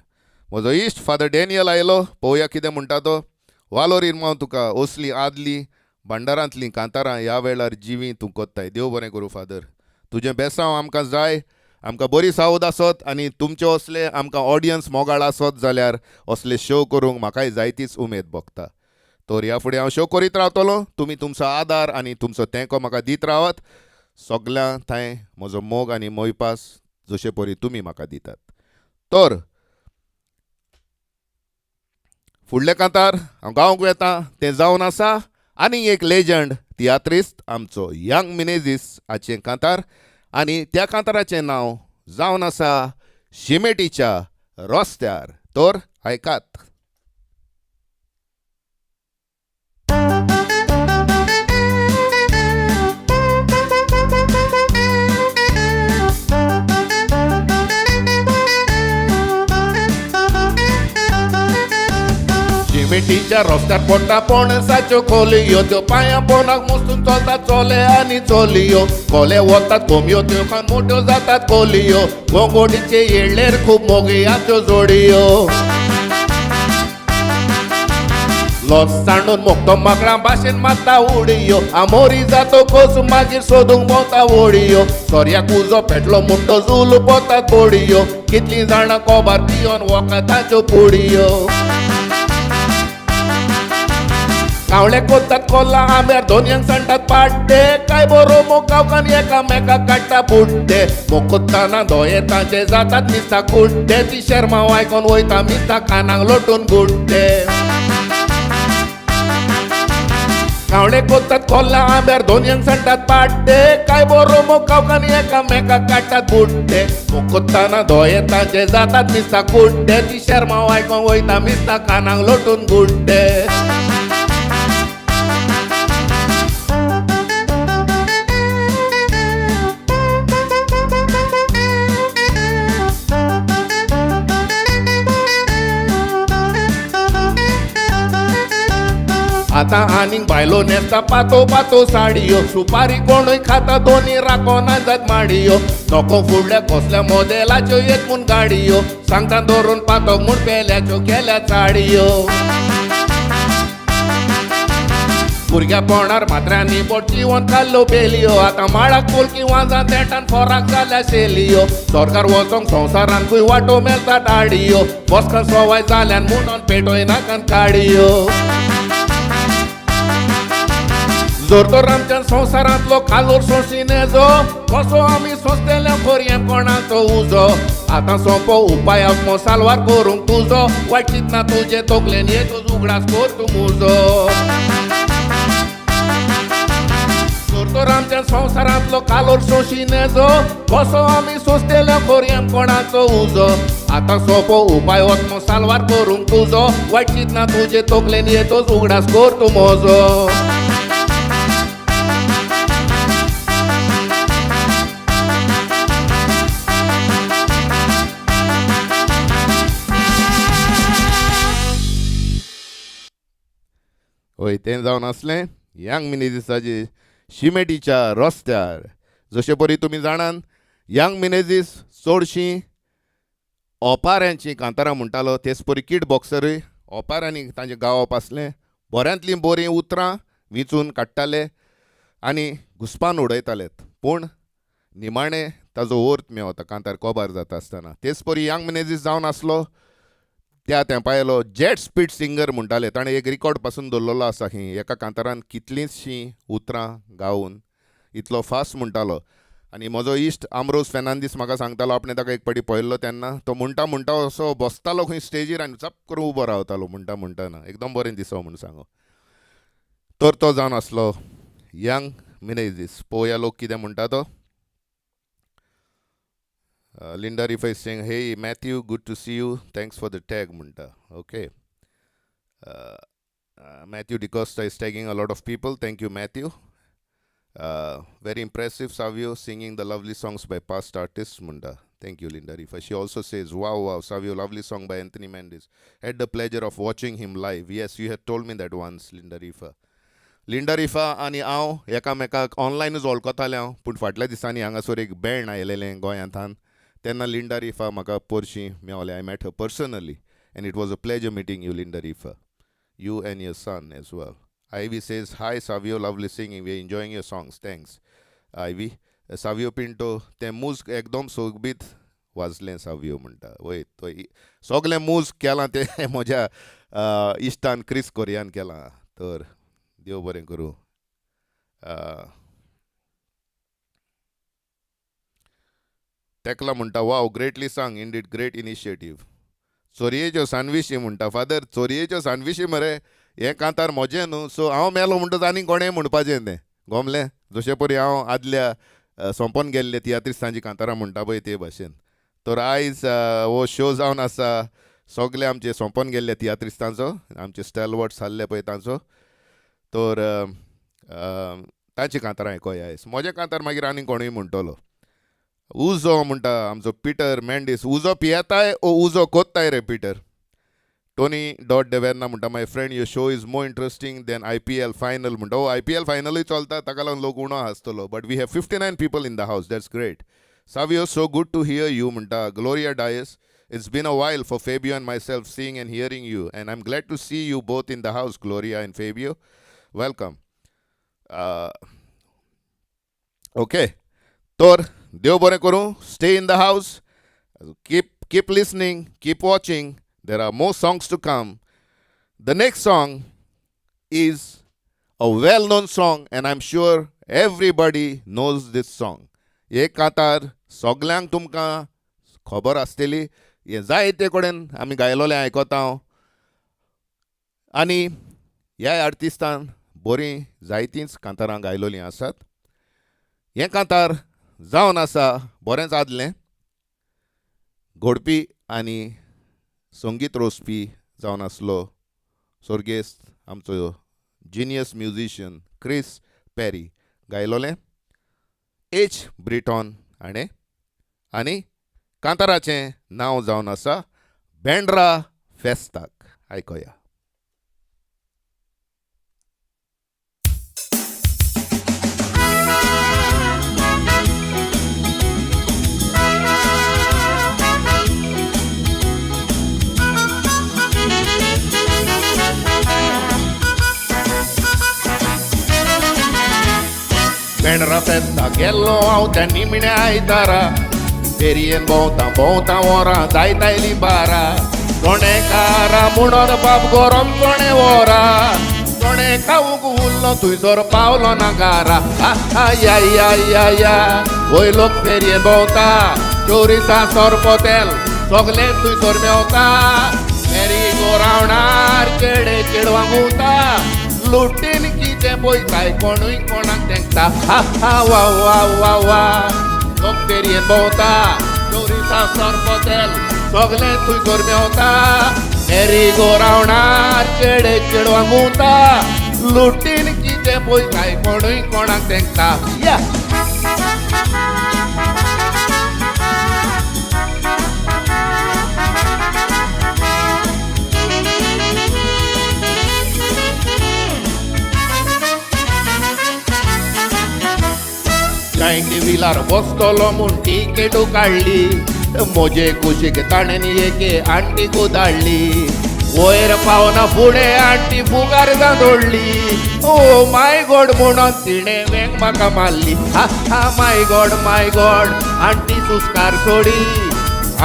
म्हजो इश्ट फादर डॅनियल आयलो, पळोवया कितें म्हणटा तो. वालोर इरमांव तुका, असली आदली भांडारांतलीं कांतारां ह्या वेळार जिवीं तूं कोत्ताय. देव बरें करूं फादर, तुजें बेसांव आमकां जाय. आमकां बरी सावद आसत आनी तुमचे असले आमकां ऑडियन्स मोगाळ आसत जाल्यार असले शो करूंक म्हाकाय जायतीच उमेद भोगता. तर ह्या फुडें हांव शो करीत रावतलो. तुमी तुमचो आदार आनी तुमचो तेंको म्हाका दीत रावात. सगल्यां थंय म्हजो मोग आनी मोयपास जशे परी तुमी म्हाका दितात. तर फुडले कांतार हांव गांवक वेता तें जावन आसा आनी एक लेजंड तियात्रिस्त आमचो यंग मिनेजीस हाचें कांतार आनी त्या कांताराचें नांव जावन आसा शिमेटीच्या रस्त्यार. तर आयकात. शिमेटीच्या रस्त्यार पडटा पणसाच्यो खोलयो, त्यो पांयां पोनाक मुस्तून चलतात चले आनी चलयो. कोले वतात कोंबयो त्यो खावन मोट्यो जातात कोलयो. गोंगोडीचे येळेर खूब मोगयांच्यो जोडयो. लोस सांडून मोगतो माकडां भाशेन मारता उडयो. आमोरी जातकच मागीर सोदूंक भोंवता ओडयो. सोऱ्याक उजो पेटलो म्हणटो जूल पोतात बोडयो. कितलीं जाणां कोबार पियोन वखदाच्यो पुडयो. कावळे कोत्तात कोल्ला आंब्यार दोनयांक सांडटात पाड्डे. काय बरो मोगावकान एकामेकाक काडटा बुड्डे. मोखोत्ताना दोळे तांचे जातात मिस्ता कुड्डे. ती शेरमांव आयकोन वयता मिस्ता कानाक लोटून गुड्डे. कावळे कोत्तात कोल्ला आंब्यार दोनयांक सांडटात पाड्डे. काय बरो मोगावकान एकामेकाक काडटात बुड्डे. मोखोत्ताना दोळे तांचे जातात मिस्ता कुड्डे. ती शेरमांव आयकोन वयता मिस्ता कानाक लोटून गुड्डे. आतां आनीक बायलो न्हेसता पातो पातो साडयो. सुपारी कोणूय खाता दोनी राखोना जात माडयो. नको फुडल्या कसल्या मोदेलाच्यो येत म्हूण गाडयो. सांगता दवरून पातो म्हूण पेल्याच्यो केल्या चाडयो. भुरग्यापणार मात्र्यांनी बोट जिवन खाल्ल्यो बेलयो. आतां माळाक पोलकी वाजां तेंटान फोराक जाल्या शेलियो. सरकार वचोंक संवसारान खंय वाटो मेळटा टाडयो. बसकां सवाय जाल्यान म्हणून पेटोयनाकान काडयो. जर तर आमच्या संवसारांतलो कालोर सोंशिनेजो, कसो आमी सोंसतले खोरयें कोणाचो उजो. आतां सोंपो उपाय आत्मो साल्वार करूंक तुजो. वायट चिंतना तुजे तकलेन येतूच उगडास कर तूं मुजो. जर तर आमच्या संवसारांतलो कालोर सोंशिनेजो, कसो आमी सोंसतले खोरयें कोणाचो उजो. आतां सोंपो उपाय आत्मो साल्वार करूंक तुजो. वायट चिंतना तुजे तकलेन येतूच उगडास कर तूं म्हजो. हय, तें जावन आसलें यंग मिनेझिसाचे शिमेटीच्या रस्त्यार. जशे परी तुमी जाणान, यंग मिनेझीस चडशीं ओपाऱ्यांचीं कांतारां म्हणटालो, तेच परी किड बॉक्सरूय ओपाऱ्यांनी तांचें गावप आसलें. बऱ्यांतलीं बरीं उतरां विंचून काडटाले आनी घुसपान उडयताले, पूण निमाणें ताजो अर्थ मेवता कांतार कोबार जाता आसतना. तेच परी यंग मिनेझीस जावन आसलो त्या तेंपायलो जेट स्पीड सिंगर म्हणटाले. ताणें एक रिकॉर्ड पासून दवरलेलो आसा खंय, एका कांतारान कितलींचशीं उतरां गावन इतलो फास्ट म्हणटालो. आनी म्हजो इश्ट आमरोज फेर्नांदीस म्हाका सांगतालो, आपणें ताका एक पाटी पळयल्लो तेन्ना तो म्हणटा म्हणटा असो बसतालो खंय स्टेजीर आनी चप करून उबो रावतालो म्हणटा म्हणटाना, एकदम बरें दिसो म्हूण सांगो. तर तो जावन आसलो यंग मिनेझीस. पळोवया लोक कितें म्हणटा तो. Linda Rifa is saying, hey Matthew, good to see you, thanks for the tag म्हणटा. Okay, Matthew D'Costa is tagging a lot of people. Thank you Matthew. Very impressive, Savio, singing the lovely songs by past artists म्हणटा. Thank you Linda Rifa. She also says, wow wow Savio, lovely song by Anthony Mendes. Had the pleasure of watching him live. Yes, you had told me that once, Linda Rifa. Linda Rifa आनी हांव एकामेकाक ऑनलायनूच वळखतालें हांव, पूण फाटल्या दिसांनी हांगासर एक बँड आयलेलें गोंयांतान, तेन्ना लिंडा रिफा म्हाका पर्शी मेवलें. I met her personally and it was a pleasure meeting you Linda Rifa, you and your son as well. Ivy says, hi Savio, lovely singing, we are enjoying your songs. Thanks Ivy. Savio Pinto, तें मुज्क एकदम सोबीत वाजलें सावियो म्हणटा. वय, तो सगलें मुज्क केलां तें म्हज्या इश्टान क्रिस कोरियान केलां, तर देव बरें करूं. तेकला म्हणटा, wow greatly sung, indeed great initiative. चोरयेच्यो सानविशी म्हणटा, फादर चोरयेच्यो सानविशी मरे, हें कांतार म्हजें न्हू, सो हांव मेलो म्हणटच आनी कोणें म्हणपाचें तें गोमलें. जशें परी हांव आदल्या सोंपोन गेल्ले तियात्रिस्तांची कांतारां म्हणटा पळय ते भाशेन. तर आयज हो शो जावन आसा सगळे आमचे सोंपोन गेल्ले तियात्रिस्तांचो, आमचे स्टॅलवर्ड जाल्ले पळय तांचो, तर तांची कांतारां आयकोया आयज. म्हजें कांतार मागीर आनी कोणूय म्हणटलो. उजो म्हणटा आमचो पिटर मेंडीस, उजो पियेताय ओ उजो कोत्ताय रे पिटर. टोनी डॉट डेवेर्ना म्हणटा, my friend your show is more interesting than IPL final म्हणटा. ओ IPL फायनलूय चलता, ताका लागून लोक उणो आसतलो, but we have 59 people in the house, that's great. Savio, so good to hear you म्हणटा. Gloria Dias, it's been a while for Fabio and myself seeing and hearing you, and I am glad to see you both in the house. Gloria and Fabio, welcome. Okay, तर देव बरें करूं. Stay in the house, keep listening, keep watching. There are more songs to come. The next song is a well known song and I am sure everybody knows this song. एक कांतार सगल्यांक तुमकां खबर आसतली, हें जायते कडेन आमी गायलोलें आयकता हांव. आनी ह्या आर्टिस्टान बरीं जायतींच कांतारां गायलोलीं आसात. हें कांतार जावन आसा बरेंच आदलें, घोडपी आनी संगीत रोसपी जावन आसलो स्वर्गेस्त आमचो जिनियस म्युजिशियन क्रिस पेरी गायलोलें एच ब्रिटॉन हाणें. आनी कांताराचें नांव जावन आसा बेंड्रा फेस्ताक. आयकोया. बेंड्रा फेस्ताक गेल्लो हांव त्या निमण्या आयतारा, फेरयेन भोंवता भोंवता वरां जायत आयलीं 12. चोणेकारा म्हणोन बाब गरम चोणे वरा, चोणे खावंक उरलो थंयसर पावलो ना घरा. या या या या वय लोक फेरयेन भोंवता, चोरिसा सोरपोतेल सगलें थंयसर मेवता. फेरी गोरावणार चेडे चेडवां भोंवता, लुटीन कितें पळयताय कोणूय कोणाक तेंकता. हा हा वा वा वा वा लोक फेरयेन भोंवता, चोरिसा सोरपोतेल सगलें थंयसर मेवता. फेरी गोरावणार चेडे चेडवां भोंवता, लुटीन कितें पळयताय कोणूय कोणाक तेंकता. या जायंट व्हिलार बसतलो म्हूण टिकेटू काडली. म्हजे कुशीक ताणें एके आंटीकू धाडली. वयर पावना फुडें आंटी फुगार दोडली. ओ my God म्हणून तिणें वेंग म्हाका मारली. हा हा my God my God aunty सुस्कार सोडी.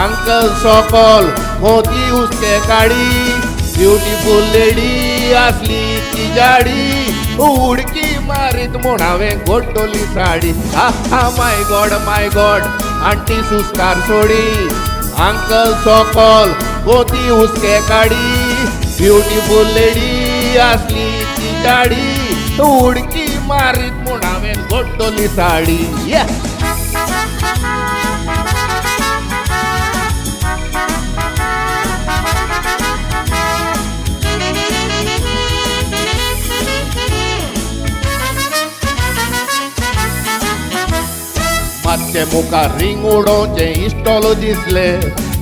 अंकल सोकल मोती उस्ते काडी. ब्युटिफूल लेडी आसली ती जाडी. उडकी मारीत म्हूण हांवें गोड्डोली साडी. हा हा my God my God aunty सुस्कार सोडी. अंकल सोकल मोती हुस्के काडी. ब्युटिफूल लेडी आसली ती जाडी. उडकी मारीत म्हूण हांवें गोड्डोली साडी. या मातशें मुखार रिंग उडोवचें इस्टॉल दिसले.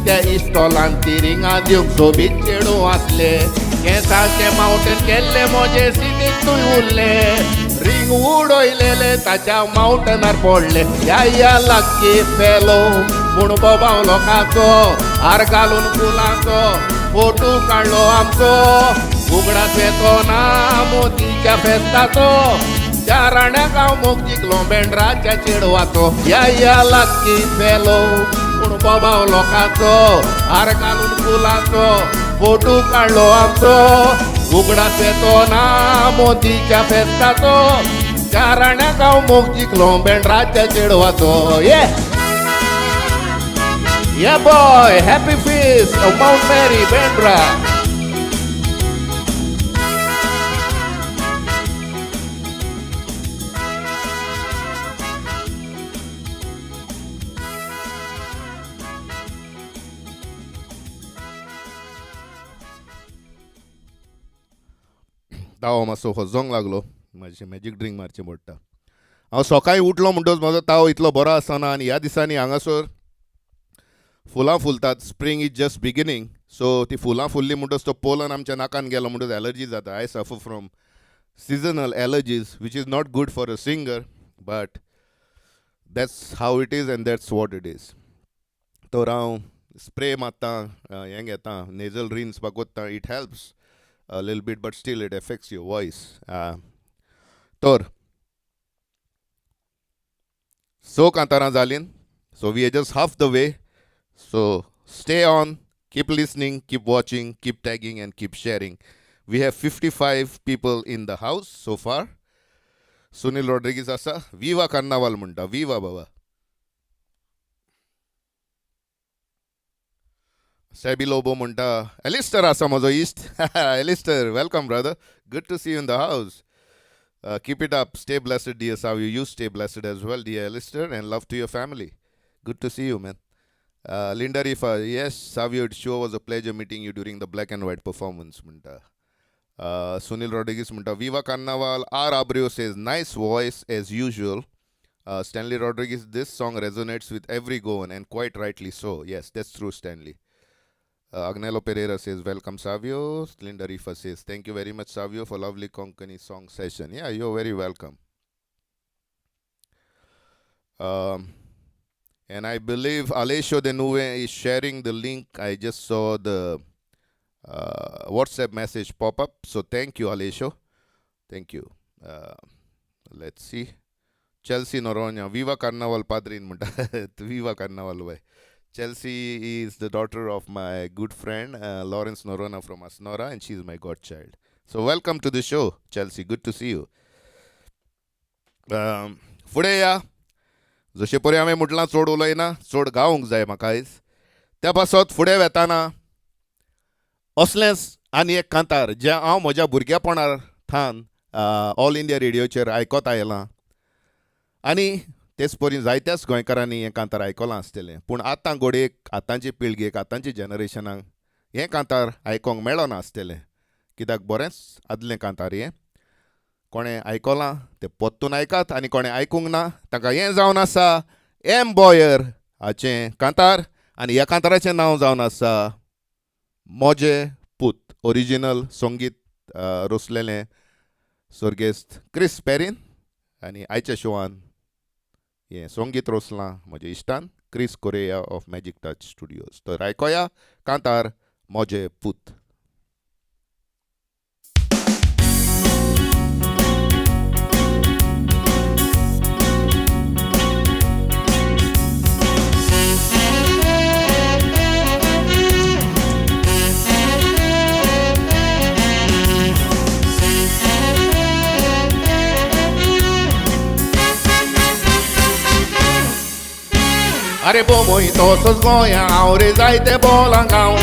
त्या इस्टॉलान ती रिंगां दिवंक सोबीत चेडूं आसले. केंसाचें मावटेन केल्लें म्हजें सिटीक उरलें. रिंग उडयलेलें ताच्या मावटनार पडलें. या या लक्की फेलो म्हूण बोबाव लोकांचो. हार घालून फुलांचो फोटो काडलो आमचो. उगडास येतो ना मोतीच्या फेस्ताचो. चाराण्याक हांव मोग जिखलो बेंड्राच्या चेडवाचो. या या लक्की फेलो पूण बोबाव लोकांचो. हार घालून फुलांचो फोटो काडलो आमचो. उगडास येतो ना मोतीच्या फेस्ताचो. चाराण्याक हांव मोग जिखलो बेंड्राच्या चेडवाचो. ये Yeah boy, happy feast of Mount Mary, Bandra. ताव मातसो खोजोंक लागलो, मातशें मॅजीक ड्रिंक मारचें पडटा. हांव सकाळीं उठलो म्हणटकच म्हजो ताव इतलो बरो आसना आनी ह्या दिसांनी हांगासर फुलां फुलतात. Spring is just beginning, so ती फुलां फुल्लीं म्हणटकच तो पोलन आमच्या नाकान गेलो म्हणटकच एलर्जी जाता. I suffer from seasonal allergies, which is not good for a singer, but that's how it is and that's what it is. तर हांव स्प्रे मारता, हें घेता, नेजल रिन्स कोत्ता. It helps a lil bit, but still it affects your voice. तर स कांतारां जालीं, so we are just half the way. So stay on, keep listening, keep watching, keep tagging and keep sharing. We have 55 people in the house so far. Sunil Rodrigues आसा, विवा कार्नावाल म्हणटा, विवा बाबा. सॅबी लोबो म्हणटा, एलिस्टर आसा म्हजो इश्ट. Alistair, welcome brother, good to see you in the house. Keep it up, stay blessed dear Savio. You stay blessed as well, dear Alistair, and love to your family. Good to see you, man. Linda Rifa, yes, Savio, it sure was a pleasure meeting you during the black and white performance म्हणटा. Sunil Rodriguez म्हणटा, Viva Carnaval. R. Abreu says, nice voice as usual. Stanley Rodriguez, this song resonates with every Goan and quite rightly so. Yes, that's true, Stanley. Agnello Pereira says, welcome, Savio. Linda Rifa says, thank you very much, Savio, for lovely Konkani song session. Yeah, you're very welcome. And I believe Alessio De Nuve is sharing the link. I just saw the WhatsApp message pop up. So thank you, Alessio. Thank you. Let's see. Chelsea Noronha. Viva Carnaval, Padrin. Viva Carnaval, bhai. Chelsea is the daughter of my good friend, Lawrence Norona from Asnora, and she's my godchild. So welcome to the show, Chelsea. Good to see you. फुडें या. जशें परी हांवें म्हटलां, चड उलयना, चड गावंक जाय म्हाका आयज. त्या पासत फुडें वेताना असलेंच आनी एक कांतार जें हांव म्हज्या भुरगेपणार थावन ऑल इंडिया रेडियोचेर आयकत आयलां आनी तेच परी जायत्याच गोंयकारांनी हें कांतार आयकलां आसतलें, पूण आतां घडयेक आतांचे पिळगेक, आतांचे जनरेशनाक हें कांतार आयकोंक मेळना आसतलें, कित्याक बरेंच आदलें कांतार हें. कोणें आयकलां तें पोत्तून आयकात आनी कोणें आयकूंक ना ताका हें जावन आसा एम बॉयर हाचें कांतार आनी ह्या कांताराचें नांव जावन आसा मोजे पूत. ओरिजिनल संगीत रचलेलें सर्गेस्त क्रिस पेरीन आनी आयच्या शोवान हें संगीत रचलां म्हज्या इश्टान Chris Correa of Magic Touch Studios. तर आयकोया कांतार म्हजे पूत. अरे बोमोय तसोच गोंया हांव रे जायते बोलांक हांव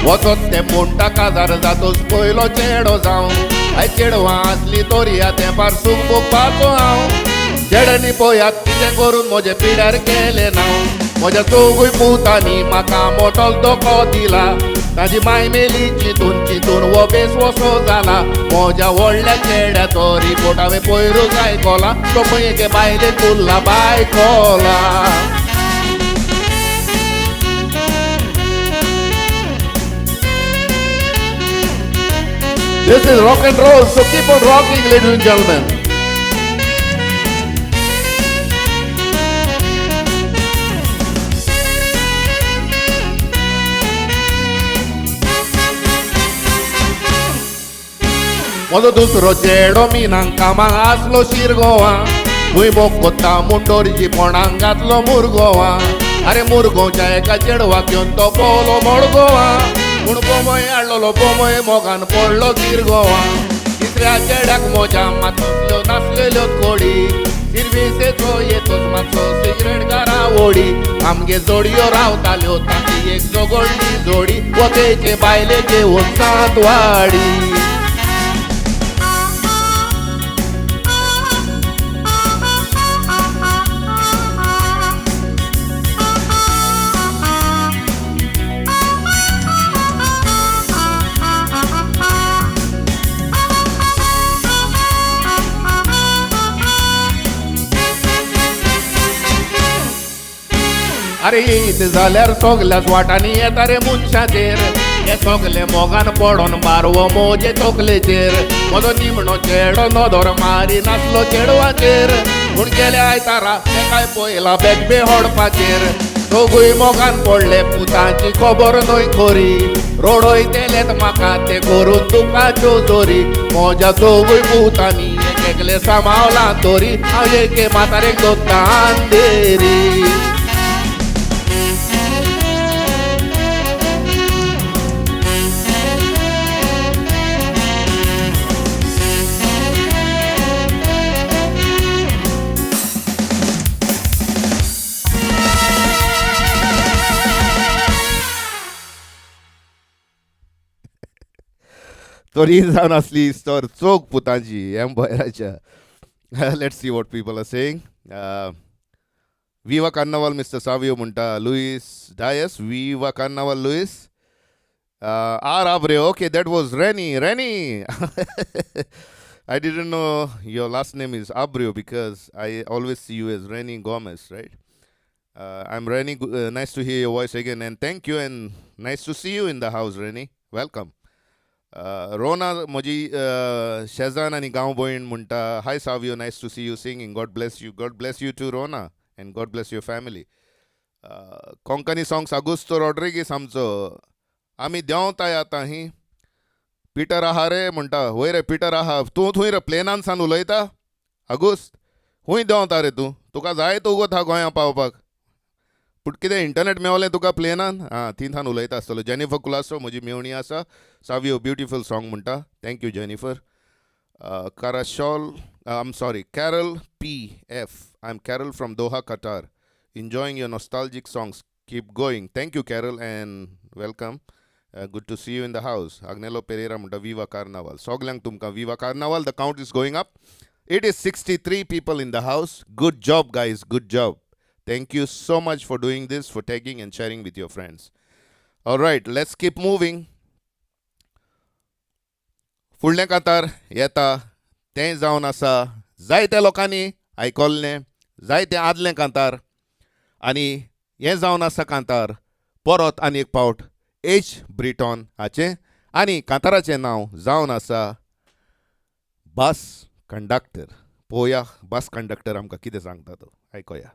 वचत ते म्हणटा काजार जातोच पयलो चेडो जावं. आयज चेडवां आसली तरी तेंपार सूख भोगपाचो हांव. चेड्यांनी पळयात कितें करून म्हजें पिड्यार केलें नांव. म्हज्या चौगूय पुतांनी म्हाका मोटो धोको दिला. ताजी माय मेली चिंतून चिंतून हो बेस वसो जाला. म्हज्या व्हडल्या चेड्याचो रिपोर्ट हांवें पयरूच आयकला. तो खंय एके बायलेक उरला बायकोला. This is rock and roll, so keep on rocking, ladies and gentlemen. म्हजो दुसरो चेडो मिनांक कामाक आसलो शिरगोवा. थंय बोकोता मुंडोरची पोणांक घातलो मुरगोवा. अरे मुरगोवच्या एका चेडवाक घेवन तो पोवलो मडगोवा. पूण बोमय हाडलेलो बोमय मोगान पडलो गिरगोवा. तिसऱ्या चेड्याक म्हज्या मातसल्यो नासलेल्यो कोडी. सिर्विसेचो येतोच मातसो सिगरेट घरा ओडी. आमगे जोडयो रावताल्यो ताची एक झगडली जोडी. वकेचे बायले घेवन सात वाडी. अरे येत जाल्यार सगल्याच वाटांनी येता रे मनशाचेर. हे सगले मोगान पडोन बारवो मोजे तकलेचेर. म्हजो निमणो चेडो नदर मारी नासलो चेडवाचेर. पूण गेले आयतारा तेकाय पयला बेग बे होडपाचेर. दोगूय मोगान पडले पुतांची खबर न्हय खरी. रोडयतेलेत म्हाका ते करून तुकाच्यो जोरी. म्हज्या दोगूय पुतांनी एक एकले सांबावला तरी हांव एके म्हातारेक दोत्ता अंधेरी. तरी जावन आसली तर Chog पुतांची M बयराच्या. Let's see what people are saying. Viva Carnaval mister Savio म्हणटा. Luis Dias viva Carnaval Luis. R Abreu, okay, that was Renny. Renny, I didn't know your last name is Abreu because I always see you as Renny Gomez, right? I'm Renny. Nice to hear your voice again, and thank you, and nice to see you in the house, Renny. Welcome. Rona म्हजी शेजान आनी गांव भयण म्हणटा, hi Savio, nice to see you singing. God bless you. God bless you too, Rona, and God bless your family. Konkani songs Augusto Rodrigues आमचो. आमी देंवताय आतां ही. पिटर आहा रे म्हणटा. वय रे पिटर आहा. तूं थंय रे प्लेनान सान उलयता आगुस्त? खूंय देंवता रे तूं? तुका जाय तो उगोत हा गोंया पावपाक. पूण कितें इंटरनेट मेवलें तुका प्लेनान? आं, थंय थान उलयता आसतलो. जेनिफर कुलासो म्हजी मेवणी आसा. सावियो ब्युटिफूल सॉंग म्हणटा. Thank you Jennifer. Karashol, I am sorry, Carol P F. I am Carol from Doha, Qatar. Enjoying your nostalgic songs. Keep going. Thank you Carol and welcome. Good to see you in the house. Agnelo Pereira म्हणटा विवा कार्नावाल. सगल्यांक तुमकां viva Carnaval. The count is going up. It is 63 people in the house. Good job guys, good job. Thank you so much for doing this, for tagging and sharing with your friends. All right, let's keep moving. फुडलें कांतार येता तें जावन आसा जायत्या लोकांनी आयकल्लें जायतें आदलें कांतार, आनी हें जावन आसा कांतार परत आनी एक फावट एच ब्रिटॉन हाचें, आनी कांताराचें नांव जावन आसा बस कंडक्टर. पळोवया बस कंडक्टर आमकां कितें सांगता तो, आयकोया.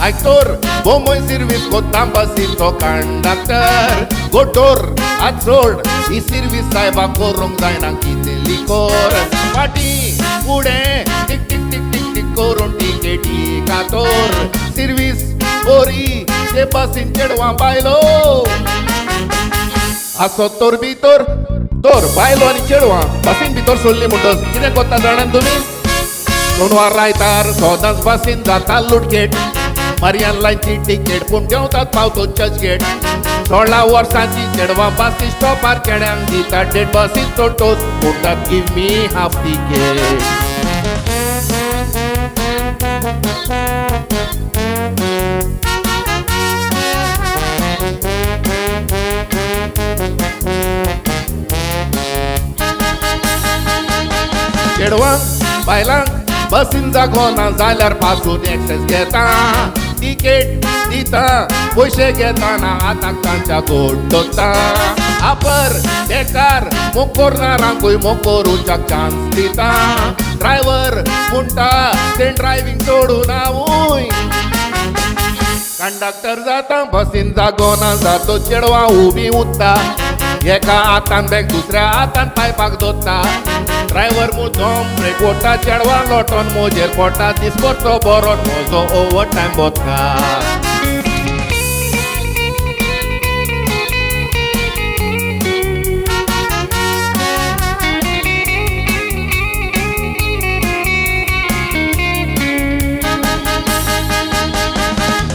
आयक तर बोंबय सिर्वीस कोत्ता बसीचो कंडक्टर गोटोर हात सोड ही सिर्वीस सायबा करूंक जायना कितली कोर फाटी फुडें टिक टिक टिक टिक टिक करून टिकेटी कातोर सिर्वीस बोरी ते बसीन चेडवां बायलो आसो तर भितर तर बायलो आनी चेडवां बसीन भितर सोडली म्हणटच कितें कोत्ता जाणान तुमी सोनवार आयतार सदांच बसीन जाता लुटकेट मारियान लायनची टिकेट पूण देंवतात पावतो चर्चगेट 16 वर्सांची चेडवां बसी स्टॉपार चेड्यांक दिता डेट बसीन चडटोच म्हणटात गिव मी हाफ टिकेट. चेडवांक बायलांक बसीन जागो ना जाल्यार पासून एक्सेस घेता टिकेट दिता पयशे घेता ना आतां तांच्या गोड दोता आपर बेकार मोकोरनारांकूय मोकोरुच्याक चान्स दिता ड्रायव्हर म्हणटा तें ड्रायव्हींग सोडून हांवूय कंडक्टर जाता बसीन जागो ना जातो चेडवां उबी उरता एका हातान बॅग दुसऱ्या हातान पायपाक दोता ड्रायव्हर मुद्दम ब्रेक ओडटा चेडवां लोटोन मोजेर पडटा दिसपडटो बरो म्हजो ओवर टायम बोता.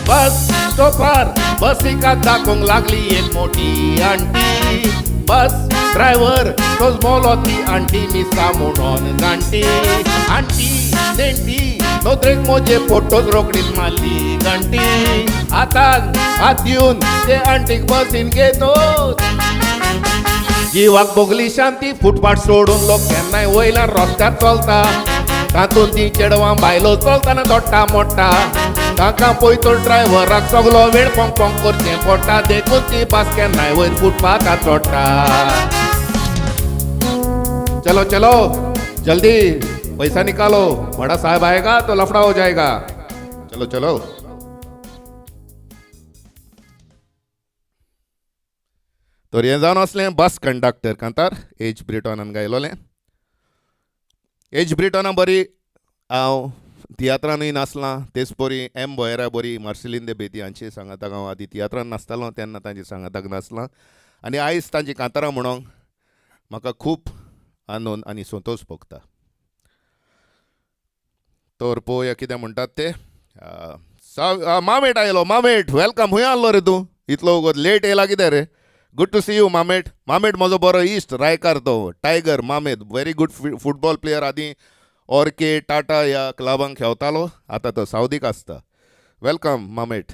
बस स्टॉपार बसीका दाखोवंक लागली एक मोठी आंटी बस ड्रायव्हर तोच मोलो ती आंटी मिसा म्हणून जाणटी आंटी नेणटी नोदरेक मोजे फोटोज रोकडीच मारली घंटी हातान हात दिवन ते आंटीक बसीन घेतो जिवाक भोगली शांती फुटपाट सोडून लोक केन्नाय वयल्यान रस्त्यार चलता तातूंत ती चेडवां बायलो चलतना दोट्टा मोडटा तांकां पळयतो ड्रायव्हराक सगलो वेळ पोंग पोंग करचें पडटा देखून ती बस केन्नाय वयर फुटपाथार चडटा. चलो चलो जल्दी पैसा निकालो बड़ा साहब आएगा तो लफड़ा हो जाएगा. चलो चलो. तर हें जावन आसलें बस कंडक्टर कांतार एज ब्रिटॉनान गायलोलें. एज ब्रिटॉना बरी हांव तियात्रानूय नाचलां तेच परी एम बोयरा बरी मार्सेलीन दे बेती हांचे सांगाताक हांव आदी तियात्रान नाचतालो तेन्ना तांचे सांगाताक नाचलां आनी आयज तांची कांतारां म्हणोंक म्हाका खूब आनंद आनी संतोश भोगता. तर पळोवया कितें म्हणटात ते. मामेट आयलो. मामेट welcome. खूंय आहलो रे तूं इतलो वगत लेट येयला कितें रे? गुड टू सी you मामेट. मामेट म्हजो बरो इश्ट रायकार तो टायगर मामेत व्हेरी गुड फुटबॉल प्लेयर. आदीं ऑर्के टाटा ह्या क्लबांक खेळतालो आतां तो सावदीक आसता. Welcome मामेट,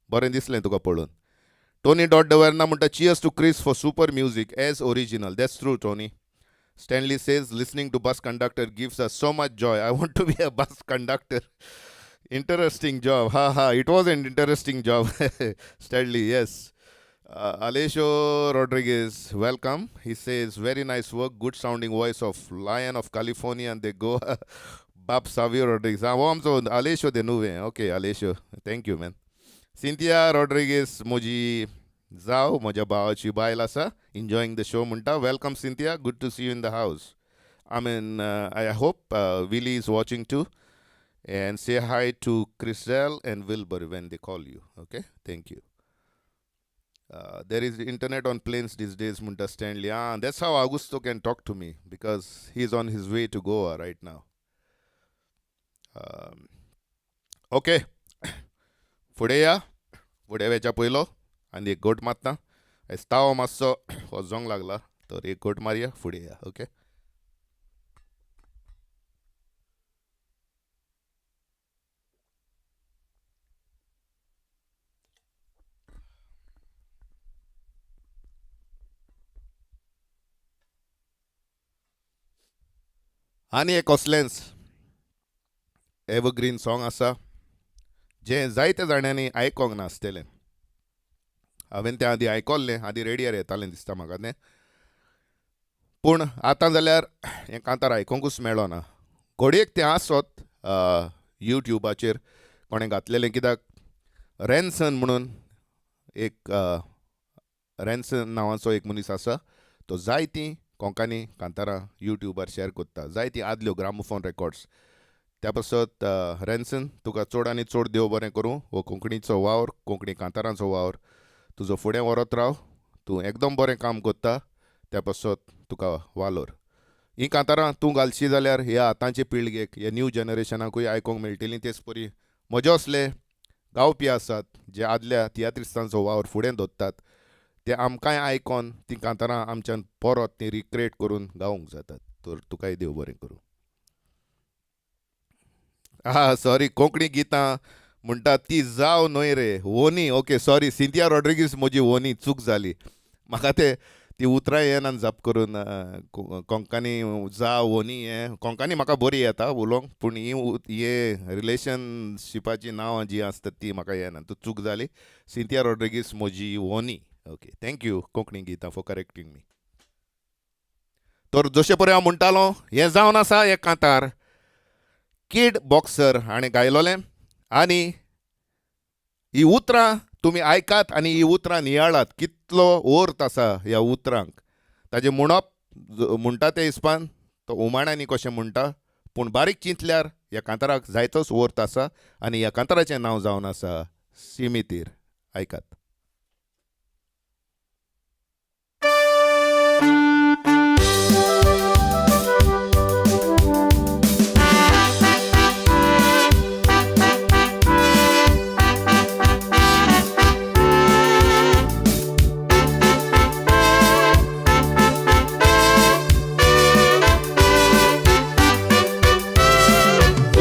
बरें दिसलें तुका पळोवन. टोनी डॉट डवर्ना म्हणटा cheers to Chris for super music as original. That's true Tony. Stanley says listening to bus conductor gives us so much joy. I want to be a bus conductor. Interesting job. Ha ha. It was an interesting job. Stanley, yes. Aleixo Rodriguez, welcome. He says very nice work, good sounding voice of Lion of California and they go Bab Savio Rodriguez. Ah, हो आमचो Aleixo de Nuve. Okay, Aleixo. Thank you, man. Cynthia Rodriguez, म्हजी जाव म्हज्या भावाची बायल आसा, enjoying the show म्हणटा. Welcome Cynthia, good to see you in the house. I mean, I hope Willie is watching too. And say hi to Chriselle and Wilbur when they call you. Okay, thank you. There is internet on planes these days, म्हणटा Stanley. Ah, that's how Augusto can talk to me because he's on his way to Goa right now. Okay, फुडें या. फुडें वयच्या पयलो आनी एक घोट मारता. आयज तावो मातसो वजोंक लागला तर एक घोट मारया, फुडें या. ओके. आनी एक असलेंच एवरग्रीन सॉंग आसा जें जायते जाणांनी आयकोंक नासतलें. हांवें तें आदीं आयकल्लें, आदीं रेडियार येतालें दिसता म्हाका तें, पूण आतां जाल्यार हें कांतार आयकोंकूच मेळना. घडयेक तें आसत युट्युबाचेर कोणें घातलेलें, कित्याक रॅन्सन म्हणून एक रॅन्सन नांवाचो एक मनीस आसा, तो जायतीं कोंकणी कांतारां युट्यूबार शेअर करता, जायतीं आदल्यो ग्रामोफोन रेकॉर्ड्स. त्या पासत रॅन्सन तुका चड आनी चड देव बरें करूं. हो कोंकणीचो वावर, कोंकणी कांतारांचो वावर तुजो फुडें व्हरत राव. तूं एकदम बरें काम करता, त्या पासत तुका वालोर. हीं कांतारां तूं घालशी जाल्यार ह्या आतांचे पिळगेक, ह्या न्यू जनरेशनाकूय आयकूंक मेळटलीं. तेच परी म्हजे असले गावपी आसात जे आदल्या तियात्रिस्तांचो वावर फुडें दवरतात, ते आमकांय आयकोन तीं कांतारां आमच्यान परत तीं रिक्रिएट करून गावूंक जातात. तर तुकाय देव बरें करूं. आं सॉरी, कोंकणी गितां म्हणटा ती जाव न्हय रे वोनी. ओके सॉरी, सिंथिया रॉड्रिगीस म्हजी वोनी, चूक जाली म्हाका. ते ती उतरां येना जाप करून. कोंकणी जा वोनी हें कोंकणी म्हाका बरी येता उलोवंक, पूण ही हे रिलेशनशिपाचीं नांवां जीं आसतात ती म्हाका येना. तूं चूक जाली, सिंथिया रॉड्रिगीस म्हजी वोनी. ओके, thank you Konkani गितां फॉर करेक्टींग मी. तर जशें पळय हांव म्हणटालो, हें जावन आसा एक कांतार किड बॉक्सर हाणें गायलोलें, आनी ही उतरां तुमी आयकात आनी ही उतरां नियाळात, कितलो अर्थ आसा ह्या उतरांक. ताजें म्हणप म्हणटा ते हिसपान तो उमाण्यांनी कशें म्हणटा, पूण बारीक चिंतल्यार ह्या कांताराक जायतोच अर्थ आसा. आनी ह्या कांताराचें नांव जावन आसा सिमितीर. आयकात.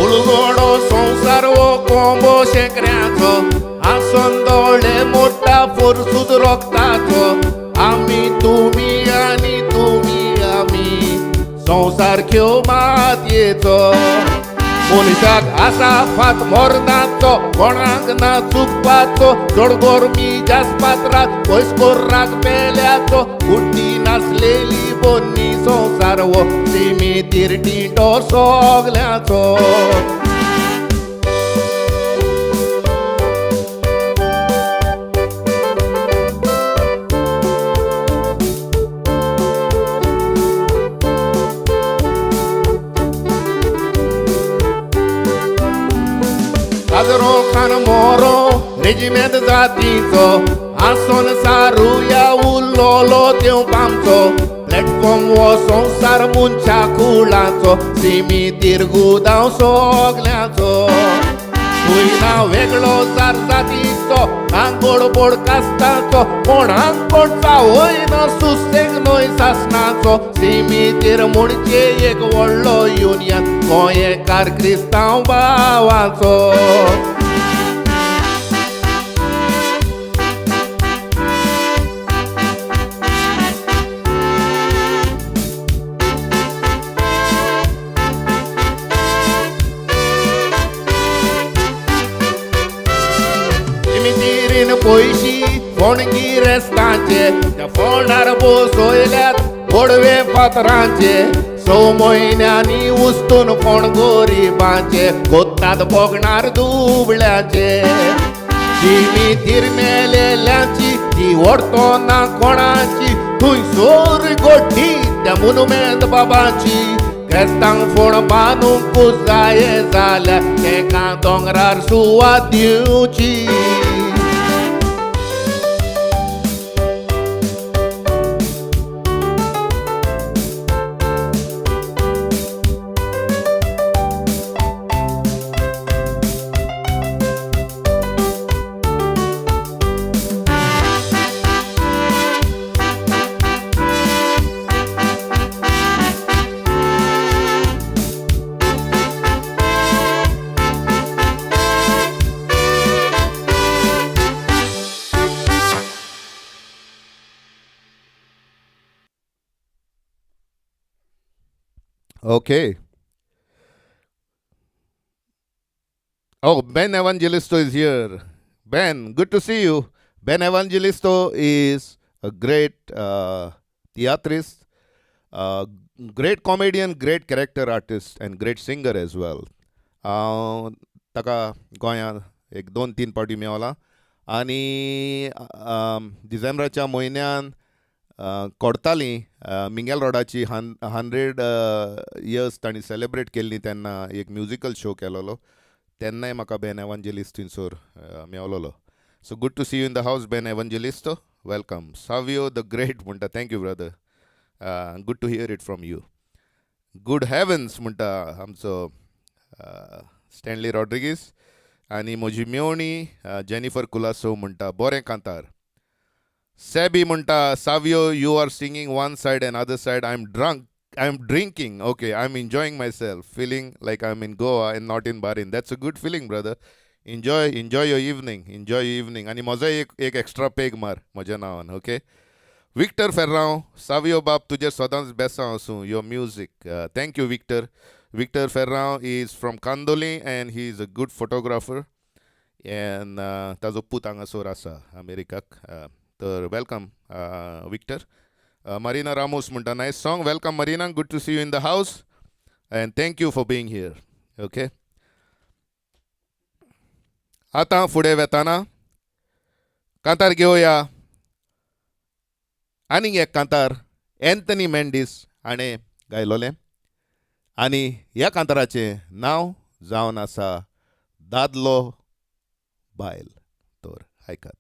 उलगडो संवसार हो कोंबो शेंकऱ्याचो, आसन दोळे मोठा फोर्सूद रोगताचो. आमी तुमी आनी तुमी आमी संवसार खेव मातयेचो. मनशाक आसा फात मरणाचो, कोणाक ना चुकपाचो. चड गरमी जास्त पात्रात पयस कोर्राक पेल्याचो. गुड्डी नासलेली बोन्नी संवसार हो सिमितीर टिंटो सगल्याचो. काजरो खान मोरो रेजिमेंत जातीचो, आसोन सारुया उल्लोलो तेव पामचो. प्लॅटफॉर्म हो संवसार मनशा कुळाचो, सिमितीर गुदांव सगल्याचो. तूंय ना वेगळो जार जातीचो, ना गोडबोड कास्ताचो. कोणाक कोण चावयना सुसेग न्हय सासणाचो. सिमितीर म्हणचे एक व्हडलो युनियन गोंयकार क्रिस्तांव भावाचो. सिमितीरीन पयशी फोण गिरेस्तांचे, त्या फोंडार बसयल्यात गोडवे फातरांचे. स म्हयन्यांनी उस्तून फोण गोरिबांचे, गोत्तात भोगणार दुबळ्याचे. सिमितीर मेलेल्यांची ती व्हडतो ना कोणाची, थंय सोर गोड्डी त्या मुनुमेंत बाबाची. क्रेस्तांक फोण बांदूंक जाये जाल्यार तेका दोंगरार सुवात दिवची.
Okay. Oh, Ben Evangelisto is here. Ben, good to see you. Ben Evangelisto is a great theatrist, great comedian, great character artist, and great singer as well. हांव ताका गोंयांत एक दोन तीन पावटी मेवला. आनी डिसेंबराच्या म्हयन्यान कोडताली मिंगेल रोडाची 100 इयर्स तांणी सेलेब्रेट केल्ली तेन्ना एक म्युजिकल शो केलोलो, तेन्नाय म्हाका बेन एवांजेलिस्ट थंयसर मेवलोलो. So good to see you in the house Ben Evangelisto, welcome. Savio the great म्हणटा, thank you brother, good to hear it from you. Good heavens म्हणटा आमचो स्टॅनली रॉड्रिगीस. आनी म्हजी मेवणी जेनिफर कुलासो म्हणटा बरें कांतार. सेबी म्हणटा Savio you are singing one side and other side I am drunk, I am drinking, okay I am enjoying myself, feeling like I am in Goa and not in Bahrain. That's a good feeling brother, enjoy, enjoy your evening, enjoy your evening. आनी म्हजो एक एक एक्स्ट्रा पेग मार म्हज्या नांवान, ओके. विक्टर फेर्रांव, सावियो बाब तुजेर सदांच बेसांव आसूं, your music. Thank you Victor. Victor Ferrao is from Candolim and he is a good photographer and ताजो पूत हांगासर आसा अमेरिकाक. तर welcome Victor. Marina Ramos म्हणटा nice song, welcome Marina, good to see you in the house and thank you for being here, okay. आतां फुडें वेताना कांतार घेवया आनीक एक कांतार एन्थनी मेंडीस हाणें गायलोलें आनी ह्या कांताराचें नांव जावन आसा दादलो बायल. तर आयकात.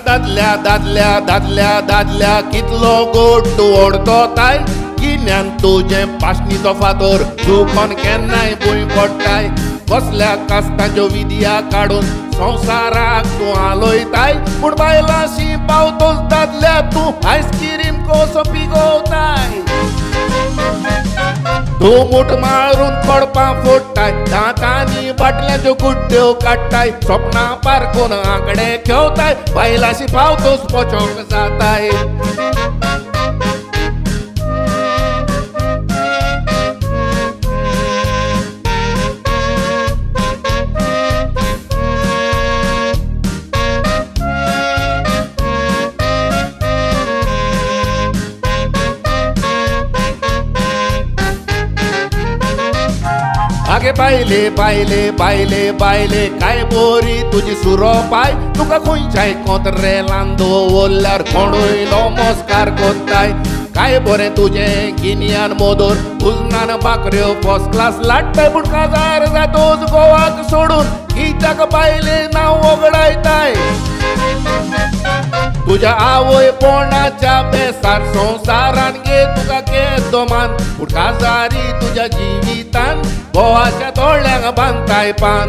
दादल्या दादल्या दादल्या दादल्या कितलो गोड तूं ओडतोताय, गिन्यान तुजें पाशणीचो फातोर चुकोन केन्नाय भूंय पडटाय, कसल्या कास्तांच्यो विद्या काडून संवसाराक तूं आलोयताय, पूण बायलांशी पावतोच दादल्या तूं आयस्क्रीम कसो पिगोवताय. तूं मूठ मारून खडपां फोडटाय, दांतांनी बाटल्यांच्यो गुड्ड्यो काडटाय, सपनां पारकून आंकडे खेवताय, बायलांशी पावतोच पोचोंक जाताय. आगे बायले बायले बायले बायले काय बोरी तुजी सुरो पाय, तुका खंयच्याय कोंतरेलान दवरल्यार कोणूय नमस्कार कोत्ताय, काय बरें तुजें गिन्यान मोदोर उजनान बाकऱ्यो फर्स्ट क्लास लाडटाय, पूण काजार जातोच गोवाक सोडून कित्याक बायले नांव वगडायताय. तुज्या आवय पोणाच्या बेसार संवसारान गे तुका केदो मान, पूण काजारी तुज्या जिवितान गोवाच्या तोळ्यांक बांदताय पान.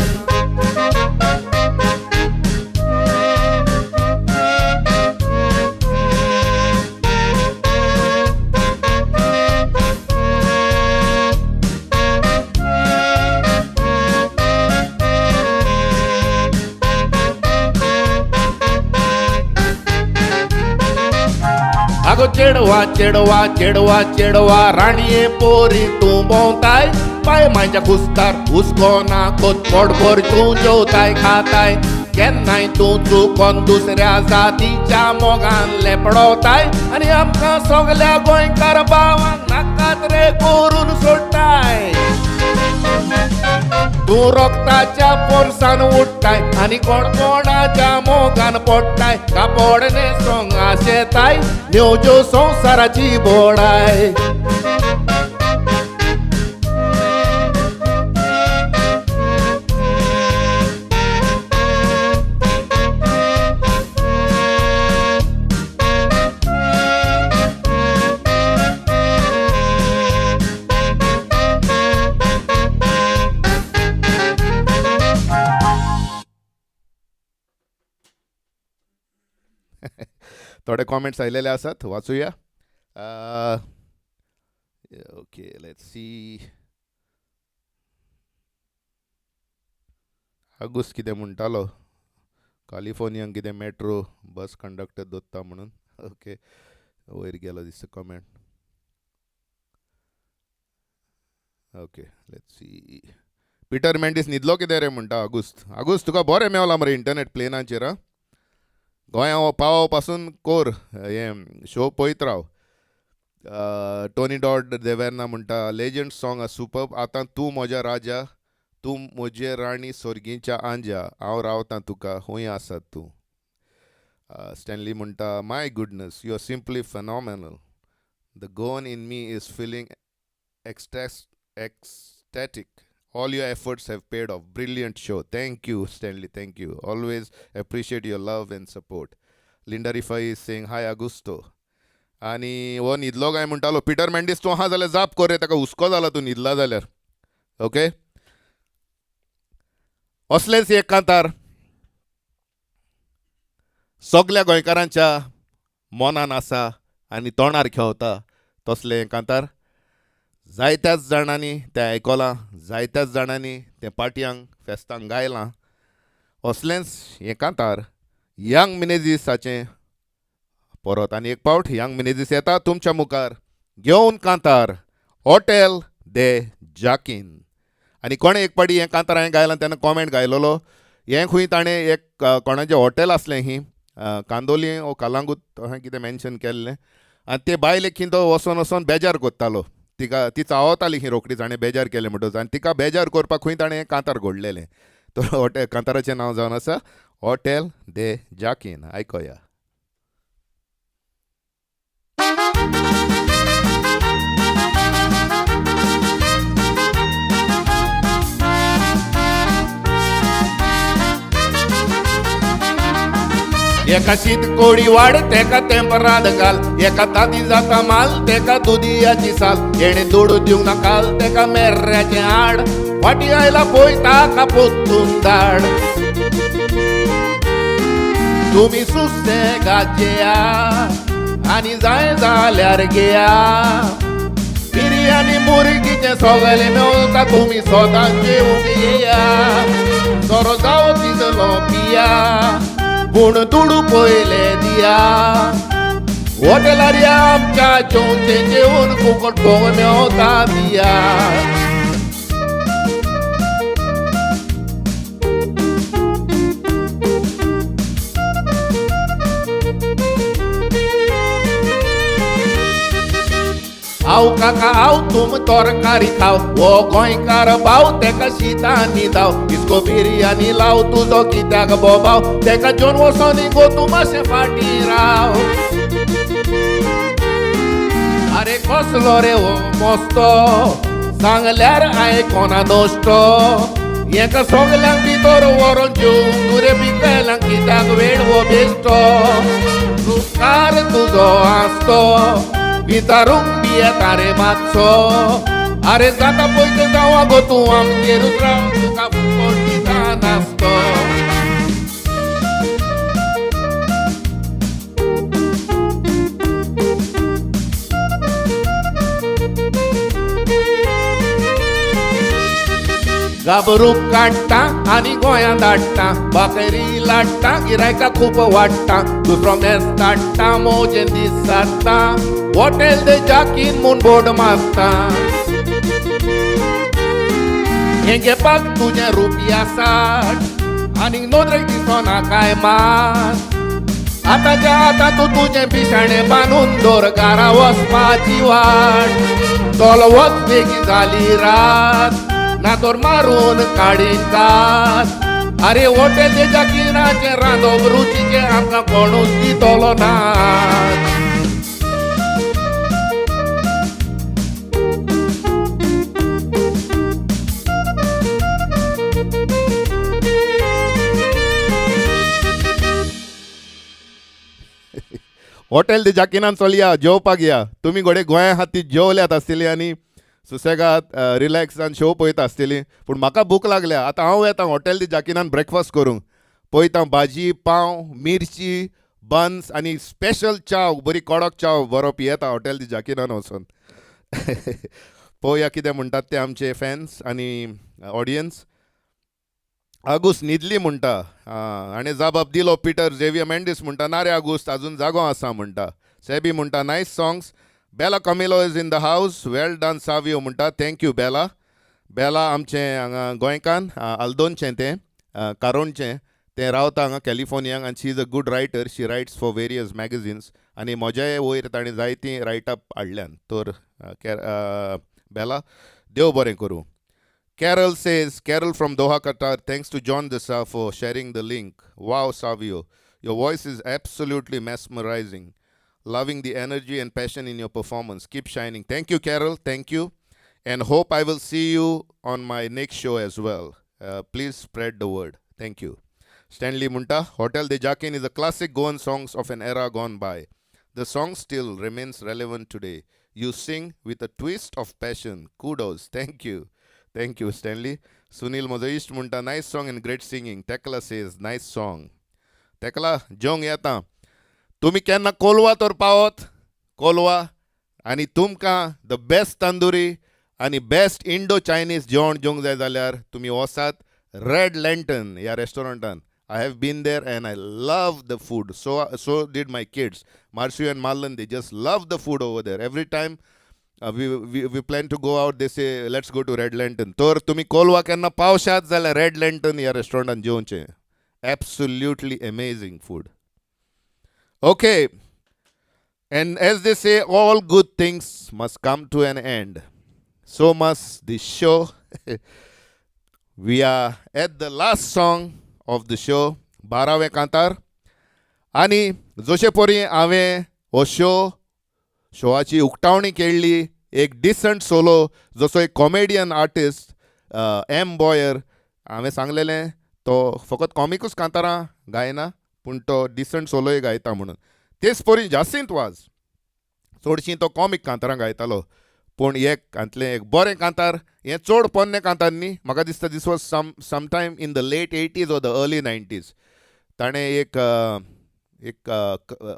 आगो चेडवा चेडवा चेडवा चेडवा राणये पोरी तूं भोंवताय, पाय म्हाज्या खुस्तार हुस्को ना कोत पोटभर तूं जेवताय खाताय, केन्नाय तूं चुकोन दुसऱ्या जातीच्या मोगान लेपडवताय, आनी आमकां सगल्या गोंयकार भावांक नाकात रे करून सोडटाय. तूं रोगताच्या पोरसान उठ्ठाय आनी कोणकोणाच्या मोगान पडटाय, कापड न्हेसोंक आशेताय न्योज्यो संवसाराची बोडाय.
थोडे कॉमेंट्स आयलेले आसात, वाचूया. Okay, let's see. Auguste कितें म्हणटालो, कालिफोर्नियांक कितें मेट्रो बस कंडक्टर दोत्ता म्हणून. ओके, वयर गेलो दिसता comment. Okay, let's see. Peter Mendis न्हिदलो कितें रे म्हणटा आगुस्त. आगुस्त, तुका बरें मेवलां मरे इंटरनेट प्लेनाचेर. आं, गोंया पावो पासून कोर हें शो पळयत राव. टोनी डॉट देवेर्ना म्हणटा, लेजंड सॉंग सुपर. आतां तूं म्हज्या राजा, तूं म्हजे राणी, सोर्गीच्या आंज्या, हांव रावतां तुका, हूंय आसा तूं. स्टॅनली म्हणटा, my goodness, you are simply phenomenal. The Goan in me is feeling ecstatic. All your efforts have paid off. Brilliant show. Thank you, Stanley. Thank you. Always appreciate your love and support. Linda Rifai is saying, "Hi, Augusto." आनी हो न्हिदलो काय म्हणटालो पिटर मेंडीस. तूं आहा जाल्यार जाप कर रे ताका, हुस्को जाला तूं न्हिदला जाल्यार. ओके, असलेच एक कांतार सगल्या गोंयकारांच्या मनान आसा आनी तोंडार खेवता तसलें कांतार. जायत्याच जाणांनी तें आयकलां, जायत्याच जाणांनी तें पार्टयांक फेस्तांक गायलां. असलेंच हें कांतार यंग मिनेजीसाचें. परत आनी एक पावट यंग मिनेजीस येता तुमच्या मुखार घेवन कांतार हॉटेल दे जाकीन. आनी कोणें एक पाटी हें कांतार हांवें गायलां तेन्ना कॉमेंट गायलोलो, हें खंय ताणें एक कोणाचें हॉटेल आसलें ही कांदोली ओ कालांगूत अशें कितें मेन्शन केल्लें. आनी ते बायलेक खंय तो वचोन वचोन बेजार करतालो तिका. ती चावताली ही रोखडीच हाणें बेजार केलें म्हणटकच. आनी तिका बेजार करपाक खंय ताणें कांतार घडलेलें. तो हॉटेल कांताराचें नांव जावन आसा हॉटेल दे जाकीन. आयकोया.
एका शीत कोडी वाड, तेका तेंपराद घाल. एका ताती जाता माल, तेका दुदियाची साल. येणे दुडू दिवंक नाकाल, तेका मेर्ऱ्याचें हाड. फाटी आयला पळय, ताका पोत्तून धाड. तुमी सुस्तें गाजेया आनी जाय जाल्यार घेया. बिरयानी मुर्गीचें सगळें मेवता, तुमी सदां जेवंक येया. सोरो जावो तितलो पिया, पूण दुडू पयले दिया. हॉटेलार या आमच्या, जेवचें जेवन फुकट फोग मेवता दिया. हांव काका हांव, तुम तरकारी खाव. हो गोंयकार भाव, तेका शितानी धाव. इसको बिरयानी लाव, तुजो कित्याक बोबाव? तेका जेवन वचोनी गो, तूं मातशें फाटीं राव. अरे कसलो रे हो मस्तो, सांगल्यार आयकोना दोश्टो. हेका सगल्यांक भितर व्हरोन जेवंक दुरे पिकल्यांक कित्याक वेळ हो बेश्टो? उपकार तुजो आसतो, विचारूंक बी येता रे मातसो. अरे जाता पयशे जावं गो, तूं आमगेरूच राव, तुका फुकट दिता नासतो. गाबरूक काडटा आनी गोंयांत धाडटा, बाकरी लाडटा, गिरायकां खूब वाडटा. दुसरो मेस काडटा, मोजेन दीस सारता, हॉटेल दे जाकीन म्हूण बोर्ड मारता. हें घेवपाक तुजें रुपया 60, आनीक नदरेक दिसना काय मात? आतांच्या आतां तूं तुजें पिशाणें बांदून दवर, घरा वचपाची वाट. चल वच बेगीन, जाली रात, ना तर मारून काडीन कात. अरे हॉटेल दे जाकिनाचें रांदप रुचीचें, आमकां कोणूच दितलो ना.
हॉटेल दे जाकिनान चलया, जेवपाक या. तुमी घोडये गोंया खातीर जेवल्यात आसतली आनी सुसेगाद रिलॅक्स जावन शो पळयता आसतली. पूण म्हाका भूक लागल्या. आतां हांव येता हॉटेल दे जाकिनान ब्रेकफास्ट करूंक. पळयता भाजी पाव, मिरची, बन्स आनी स्पेशल चाव, बरी कडक चाव बरो पियेता हॉटेल दे जाकिनान वचोन. पळोवया कितें म्हणटात ते आमचे फॅन्स आनी ऑडियन्स. आगूस न्हिदली म्हणटा. हाणें जबाब दिलो. पिटर झेवियर मेंडीस म्हणटा, ना रे आगूस, अजून जागो आसा म्हणटा. सेबी म्हणटा nice songs. Bela Camilo is in the house. Well done Savio म्हणटा. Thank you Bela. Bela आमचें हांगा गोंयकान, आल्दोनचें तें, कारोणचें तें, रावता हांगा कॅलिफोर्नियाक आनी she is a good writer. She writes for various magazines आनी म्हज्याय वयर ताणें जायतीं रायटअप हाडल्यान. तर बेला, देव बरें करूं. Carol says, Carol from Doha, Qatar, thanks to John Desa for sharing the link. Wow, Savio, your voice is absolutely mesmerizing. Loving the energy and passion in your performance. Keep shining. Thank you, Carol. Thank you. And hope I will see you on my next show as well. Please spread the word. Thank you. Stanley Munta, Hotel de Jakin is a classic Goan songs of an era gone by. The song still remains relevant today. You sing with a twist of passion. Kudos. Thank you. Thank you, Stanley. Sunil म्हजो इश्ट म्हणटा nice song and great singing. Tekla says nice song. Tekla, जेवंक येता. तुमी केन्ना कोलवा तर पावत कोलवा आनी तुमकां the best tandoori आनी बेस्ट इंडो चायनीज जेवण जेवंक जाय जाल्यार तुमी वचात रेड लँटन ह्या रेस्टॉरंटान. I have been there and I love the food. So did my kids, Marcio and Marlon. They just love the food over there. Every time we plan to go out, they say let's go to Red Lantern. तर तुमी कोलवा केन्ना पावशात जाल्यार रेड लँटन ह्या रेस्टॉरंटान जेवचें. Absolutely amazing food. Okay. And as they say, all good things must come to an end. So must this show. We are at the last song of the show, बारावें कांतार. आनी जशे परी हांवें हो शो, शोआची उक्तावणी केल्ली एक डिसंट सोलो, जसो एक कॉमेडियन आर्टिस्ट एम बॉयर, हांवें सांगलेलें तो फकत कॉमिकूच कांतारां गायना पूण तो डिसंट सोलोय गायता म्हणून. तेच परी जासींत वाज चडशीं तो कॉमीक कांतारां गायतालो, पूण एक हांतलें एक बरें कांतार, हें चड पोन्नें कांतार न्ही, म्हाका दिसता this was some time in the late 80s or the early 90s. ताणें एक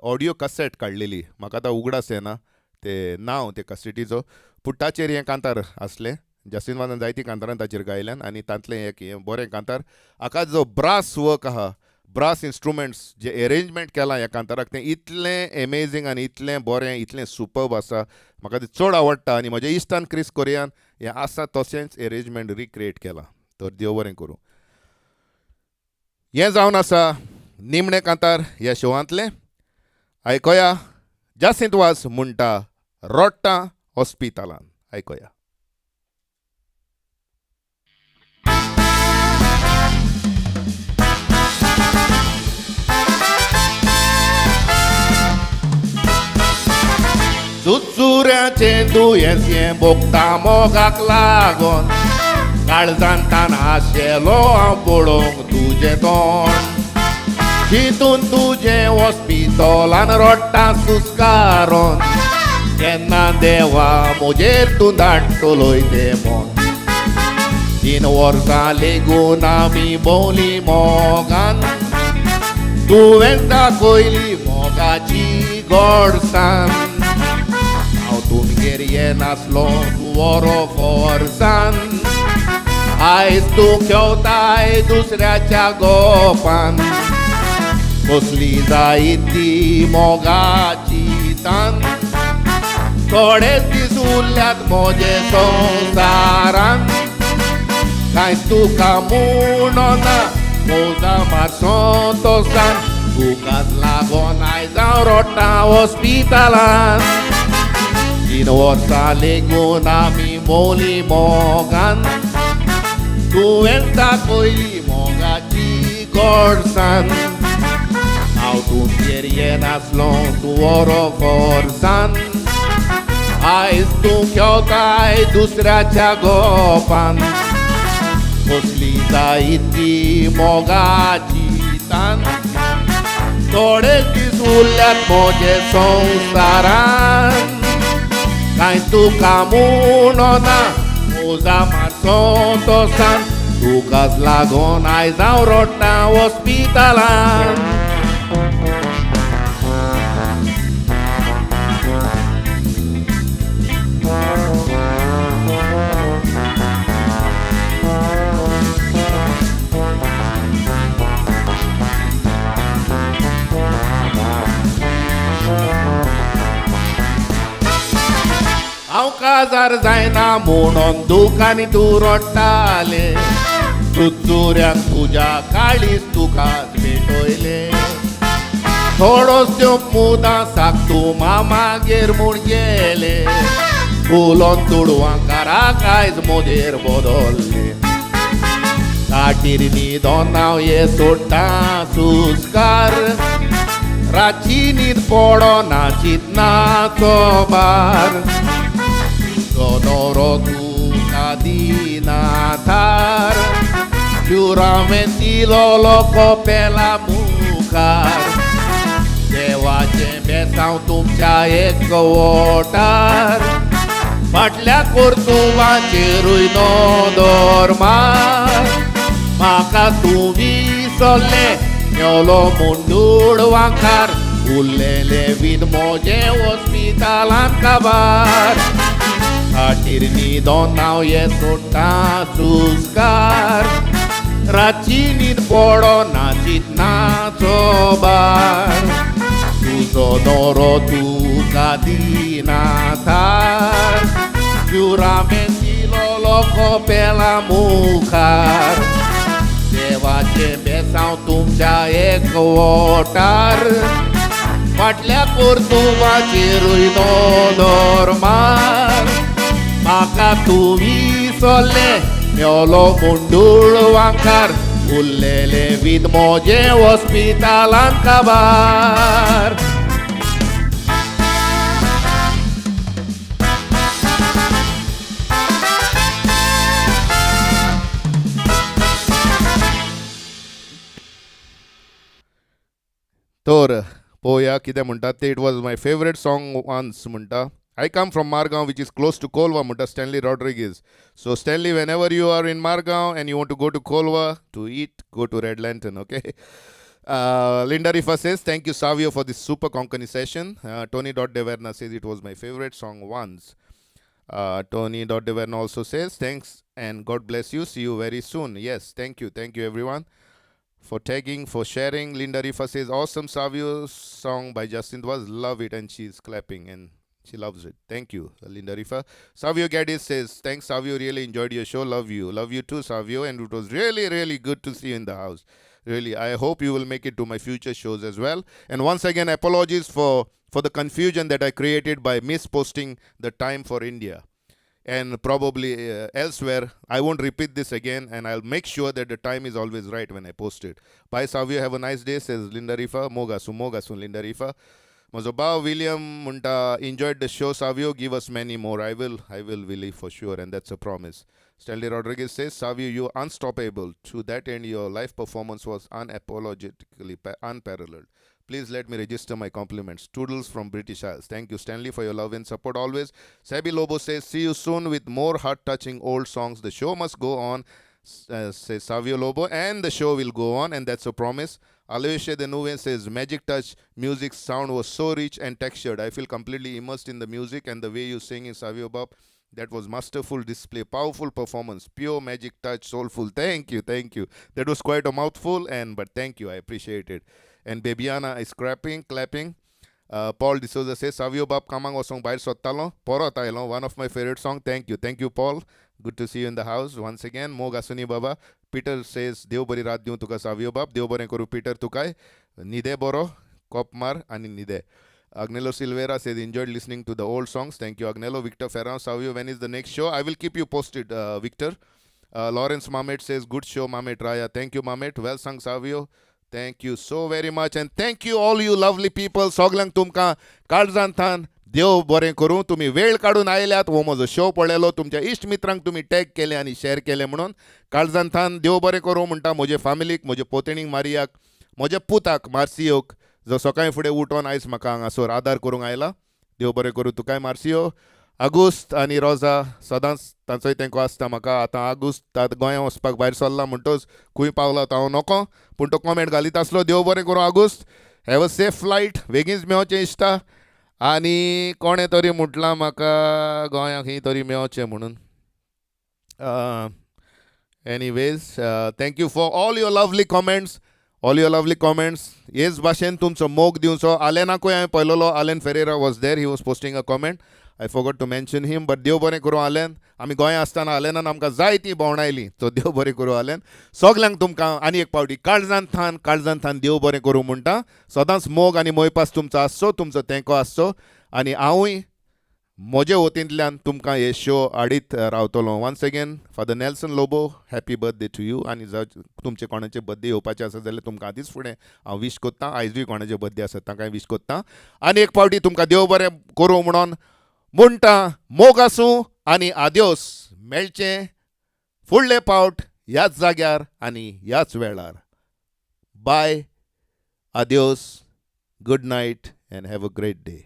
ऑडियो कसेट काडलेली. म्हाका आतां उगडास येना ते नांव ते कसेटीचो, पूण ताचेर हें कांतार आसलें. जासीन वाजान जायतीं कांतारां ताचेर गायल्यान आनी तांतलें एक हें बरें कांतार. हाका जो ब्रास वर्क आहा, ब्रास इन्स्ट्रुमेंट्स जे एरेंजमेंट केलां ह्या कांताराक, तें इतलें एमेजींग आनी इतलें बरें, इतलें सुपर्ब आसा, म्हाका तें चड आवडटा. आनी म्हज्या इश्टान क्रिस कोरियान हें आसा तशेंच एरेंजमेंट रिक्रिएट केलां. तर देव बरें करूं. हें जावन आसा निमणें कांतार ह्या शोवांतलें. आयकोया, जासींत वाज म्हणटा रोडटा हॉस्पिटलान. आयकोया. चुचुऱ्याचें दुयेंस हें भोगता मोगाक लागोन, काळजान तान आशेलो हांव पळोवंक तुजें तोंड, चिंतून तुजें हॉस्पिटलान रोडटा सुस्कारोन, केन्ना देवा म्हजेर तूं धाडटलोय तें मन. 3 वर्सां लेगून आमी भोंवली मोगान, तुवें दाखयली मोगाची गोडसान, हांव तुमगेर येनासलो तूं बरो फोर्सान, आयज तूं खेवताय दुसऱ्याच्या गोपान, कसली जाय ती मोगाची तान, थोडे दीस उरल्यात म्हजे संवसारान, कांय तुका म्हणना मोजा मारसो तोसान, तुकाच लागोन आयज हांव रोडटा हॉस्पिटलान. 3 वर्सां लेगून आमी भोंवली मोगान, तुवें दाखयली मोगाची गोडसान, हांव तुमगेर येनासलो तूं बरो फोर्सान, आयज तूं खेवताय दुसऱ्याच्या गोपान, कसली जाय ती मोगाची तान, थोडे दीस उरल्यात म्हजे संवसारान, कांय तुका म्हणना मोजा मारसो तोसान, तुकाच लागोन आयज हांव रोडटा हॉस्पिटलान.
संस्कार जायना म्हणून दुकानी तूं रडटाले. चुरचुऱ्यान तुज्या काळीज तुकाच पेटयले. थोडोच त्यो मुदां साक तूं मामागेर म्हूण गेले. उलोवन दुडवांकाराक आयज मोदेर बदल्ले. खाटीर न्हिदोन हांव हे सोडटां सुस्कार. रातची न्हीद पडना चिंतनाचो भार. तो न्हवरो तुका दिना थार. जुरावें दिलोलो कोपेला मुखार. देवाचें बेसांव तुमच्या एक वोटार. फाटल्या कोर्तुवाचेरूय नदर मार. म्हाका तूं विसरले मेलो म्हूण दुडवांकार. उरलेले वीद म्हजें हॉस्पिटलांत काबार. खाटीर न्हिदोन हांव हे सोडटां सुस्कार. रातची न्हीद पडना चिंतनाचो भार. तुजो न्हवरो तुका दिना थार. जुरामें दिलोलो कोपेला मुखार. देवाचें बेसांव तुमच्या एक वोटार. फाटल्या कोर्तुवाचेरूय नदर मार. म्हाका तूं विसरले मेलो म्हूण दुडवांकार. उरलेले वीद म्हजें हॉस्पिटलांत काबार.
तर पळोवया कितें म्हणटा ते. It was my favourite song once म्हणटा. I come from Margao, which is close to Colva म्हणटा Stanley Rodrigues. So Stanley, whenever you are in Margao and you want to go to Colva to eat, go to Red Lantern, okay? Linda Rifa says, thank you, Savio, for this super Konkani session. Tony Dot Deverna says, it was my favorite song once. Tony Dot Deverna also says, thanks and God bless you. See you very soon. Yes, thank you. Thank you, everyone, for tagging, for sharing. Linda Rifa says, awesome Savio song by Justin Dwaz. Love it. And she's clapping and she loves it. Thank you, Linda Rifa. Savio Gaddis says, thanks, Savio. Really enjoyed your show. Love you. Love you too, Savio. And it was really, really good to see you in the house. Really, I hope you will make it to my future shows as well. And once again, apologies for the confusion that I created by misposting the time for India and probably elsewhere. I won't repeat this again, and I'll make sure that the time is always right when I post it. Bye, Savio. Have a nice day, says Linda Rifa. Mogasun, Mogasun, Linda Rifa. म्हजो भाव विलियम म्हणटा, enjoyed the show, Savio, give us many more. I will, Willie, for sure, and that's a promise. Stanley Rodriguez says, Savio, you're unstoppable. To that end, your live performance was unapologetically unparalleled. Please let me register my compliments. Toodles from British Isles. Thank you, Stanley, for your love and support always. Sabi Lobo says, see you soon with more heart touching old songs. The show must go on, says Savio Lobo, and the show will go on, and that's a promise. Aloysia de Nuve says, magic touch, music sound was so rich and textured. I feel completely immersed in the music and the way you sing in Savio Bob. That was masterful display, powerful performance, pure magic touch, soulful. Thank you, thank you. That was quite a mouthful, and but thank you, I appreciate it. And Bebiana is clapping, clapping. Paul D'Souza says, Savio Bab कामाक वचोंक भायर सोदतालो, परत आयलो. One of my favorite song. Thank you, thank you, Paul. Good to see you in the house once again. मोग आसुनी बाबा. Peter says, देव बरी रात दिवं तुका सावियो बाब. देव बरें करूं पीटर तुकाय. न्हिदे बरो, कोप मार आनी न्हिदे. Agnello Silveira says, enjoyed listening to the old songs. Thank you, Agnello. Victor Ferran, Savio, when is the next show? I will keep you posted, Victor. Lawrence Mamet says, good show, Mamet Raya. Thank you, Mamet. Well sung, Savio. Thank you so very much. And thank you all you lovely people. सगल्यांक तुमकां काळजांतान देव बरें करूं. तुमी वेळ काडून आयल्यात, हो म्हजो शो पळयलो, तुमच्या इश्ट मित्रांक तुमी टॅग केले आनी शेअर केले म्हणून काळजांतान देव बरें करूं म्हणटा. म्हजे फामिलीक, म्हजे पोतेणीक मारियाक, म्हज्या पुताक मार्सियोक, जो सकाळी फुडें उठोन आयज म्हाका हांगासर आदार करूंक आयला. देव बरें करूं तुकाय मार्सियो. आगुस्त आनी रोजा सदांच तांचोय तेंको आसता म्हाका. आतां आगुस्त आतां गोंया वचपाक भायर सरला म्हणटच खंय पावला तो हांव नको, पूण तो कॉमेंट घालीत आसलो. देव बरें करूं आगुस्त, have a safe flight, बेगीनच मेवचें इश्टा. आनी कोणें तरी म्हटलां म्हाका गोंयाक खंय तरी मेवचें म्हणून. Anyways, thank you for all your lovely comments, all your lovely comments. हेच भाशेन तुमचो मोग दिवचो. आलेनाकूय हांवें पळयलेलो. Alen Ferreira was there, he was posting a comment. I forgot to mention him, but देव बरें करूं आलेन. आमी गोंया आसतना आलेनान आमकां जायती भोंवडायली. सो देव बरें करूं आलेन. सगल्यांक तुमकां आनी एक पावटी काळजान थान, काळजान थान देव बरें करूं म्हणटा. सदांच मोग आनी मोयपास तुमचो आसचो, तुमचो तेंको आसचो आनी हांवूय म्हजे वतींतल्यान तुमकां हे शो हाडीत रावतलो. Once again, Father Nelson Lobo, happy birthday to you. आनी जर तुमचे कोणाचे बर्थडे येवपाचे आसा जाल्यार तुमकां आदींच फुडें हांव वीश कोत्ता. आयजूय कोणाचे बर्थडे आसा तांकां वीश कोत्ता आनी एक पावटी तुमकां देव बरें करूं म्हणून म्हणटा. मोग आसूं आनी आद्योस. मेळचें फुडले पावट ह्याच जाग्यार आनी ह्याच वेळार. बाय, आद्योस, good night and have a great day.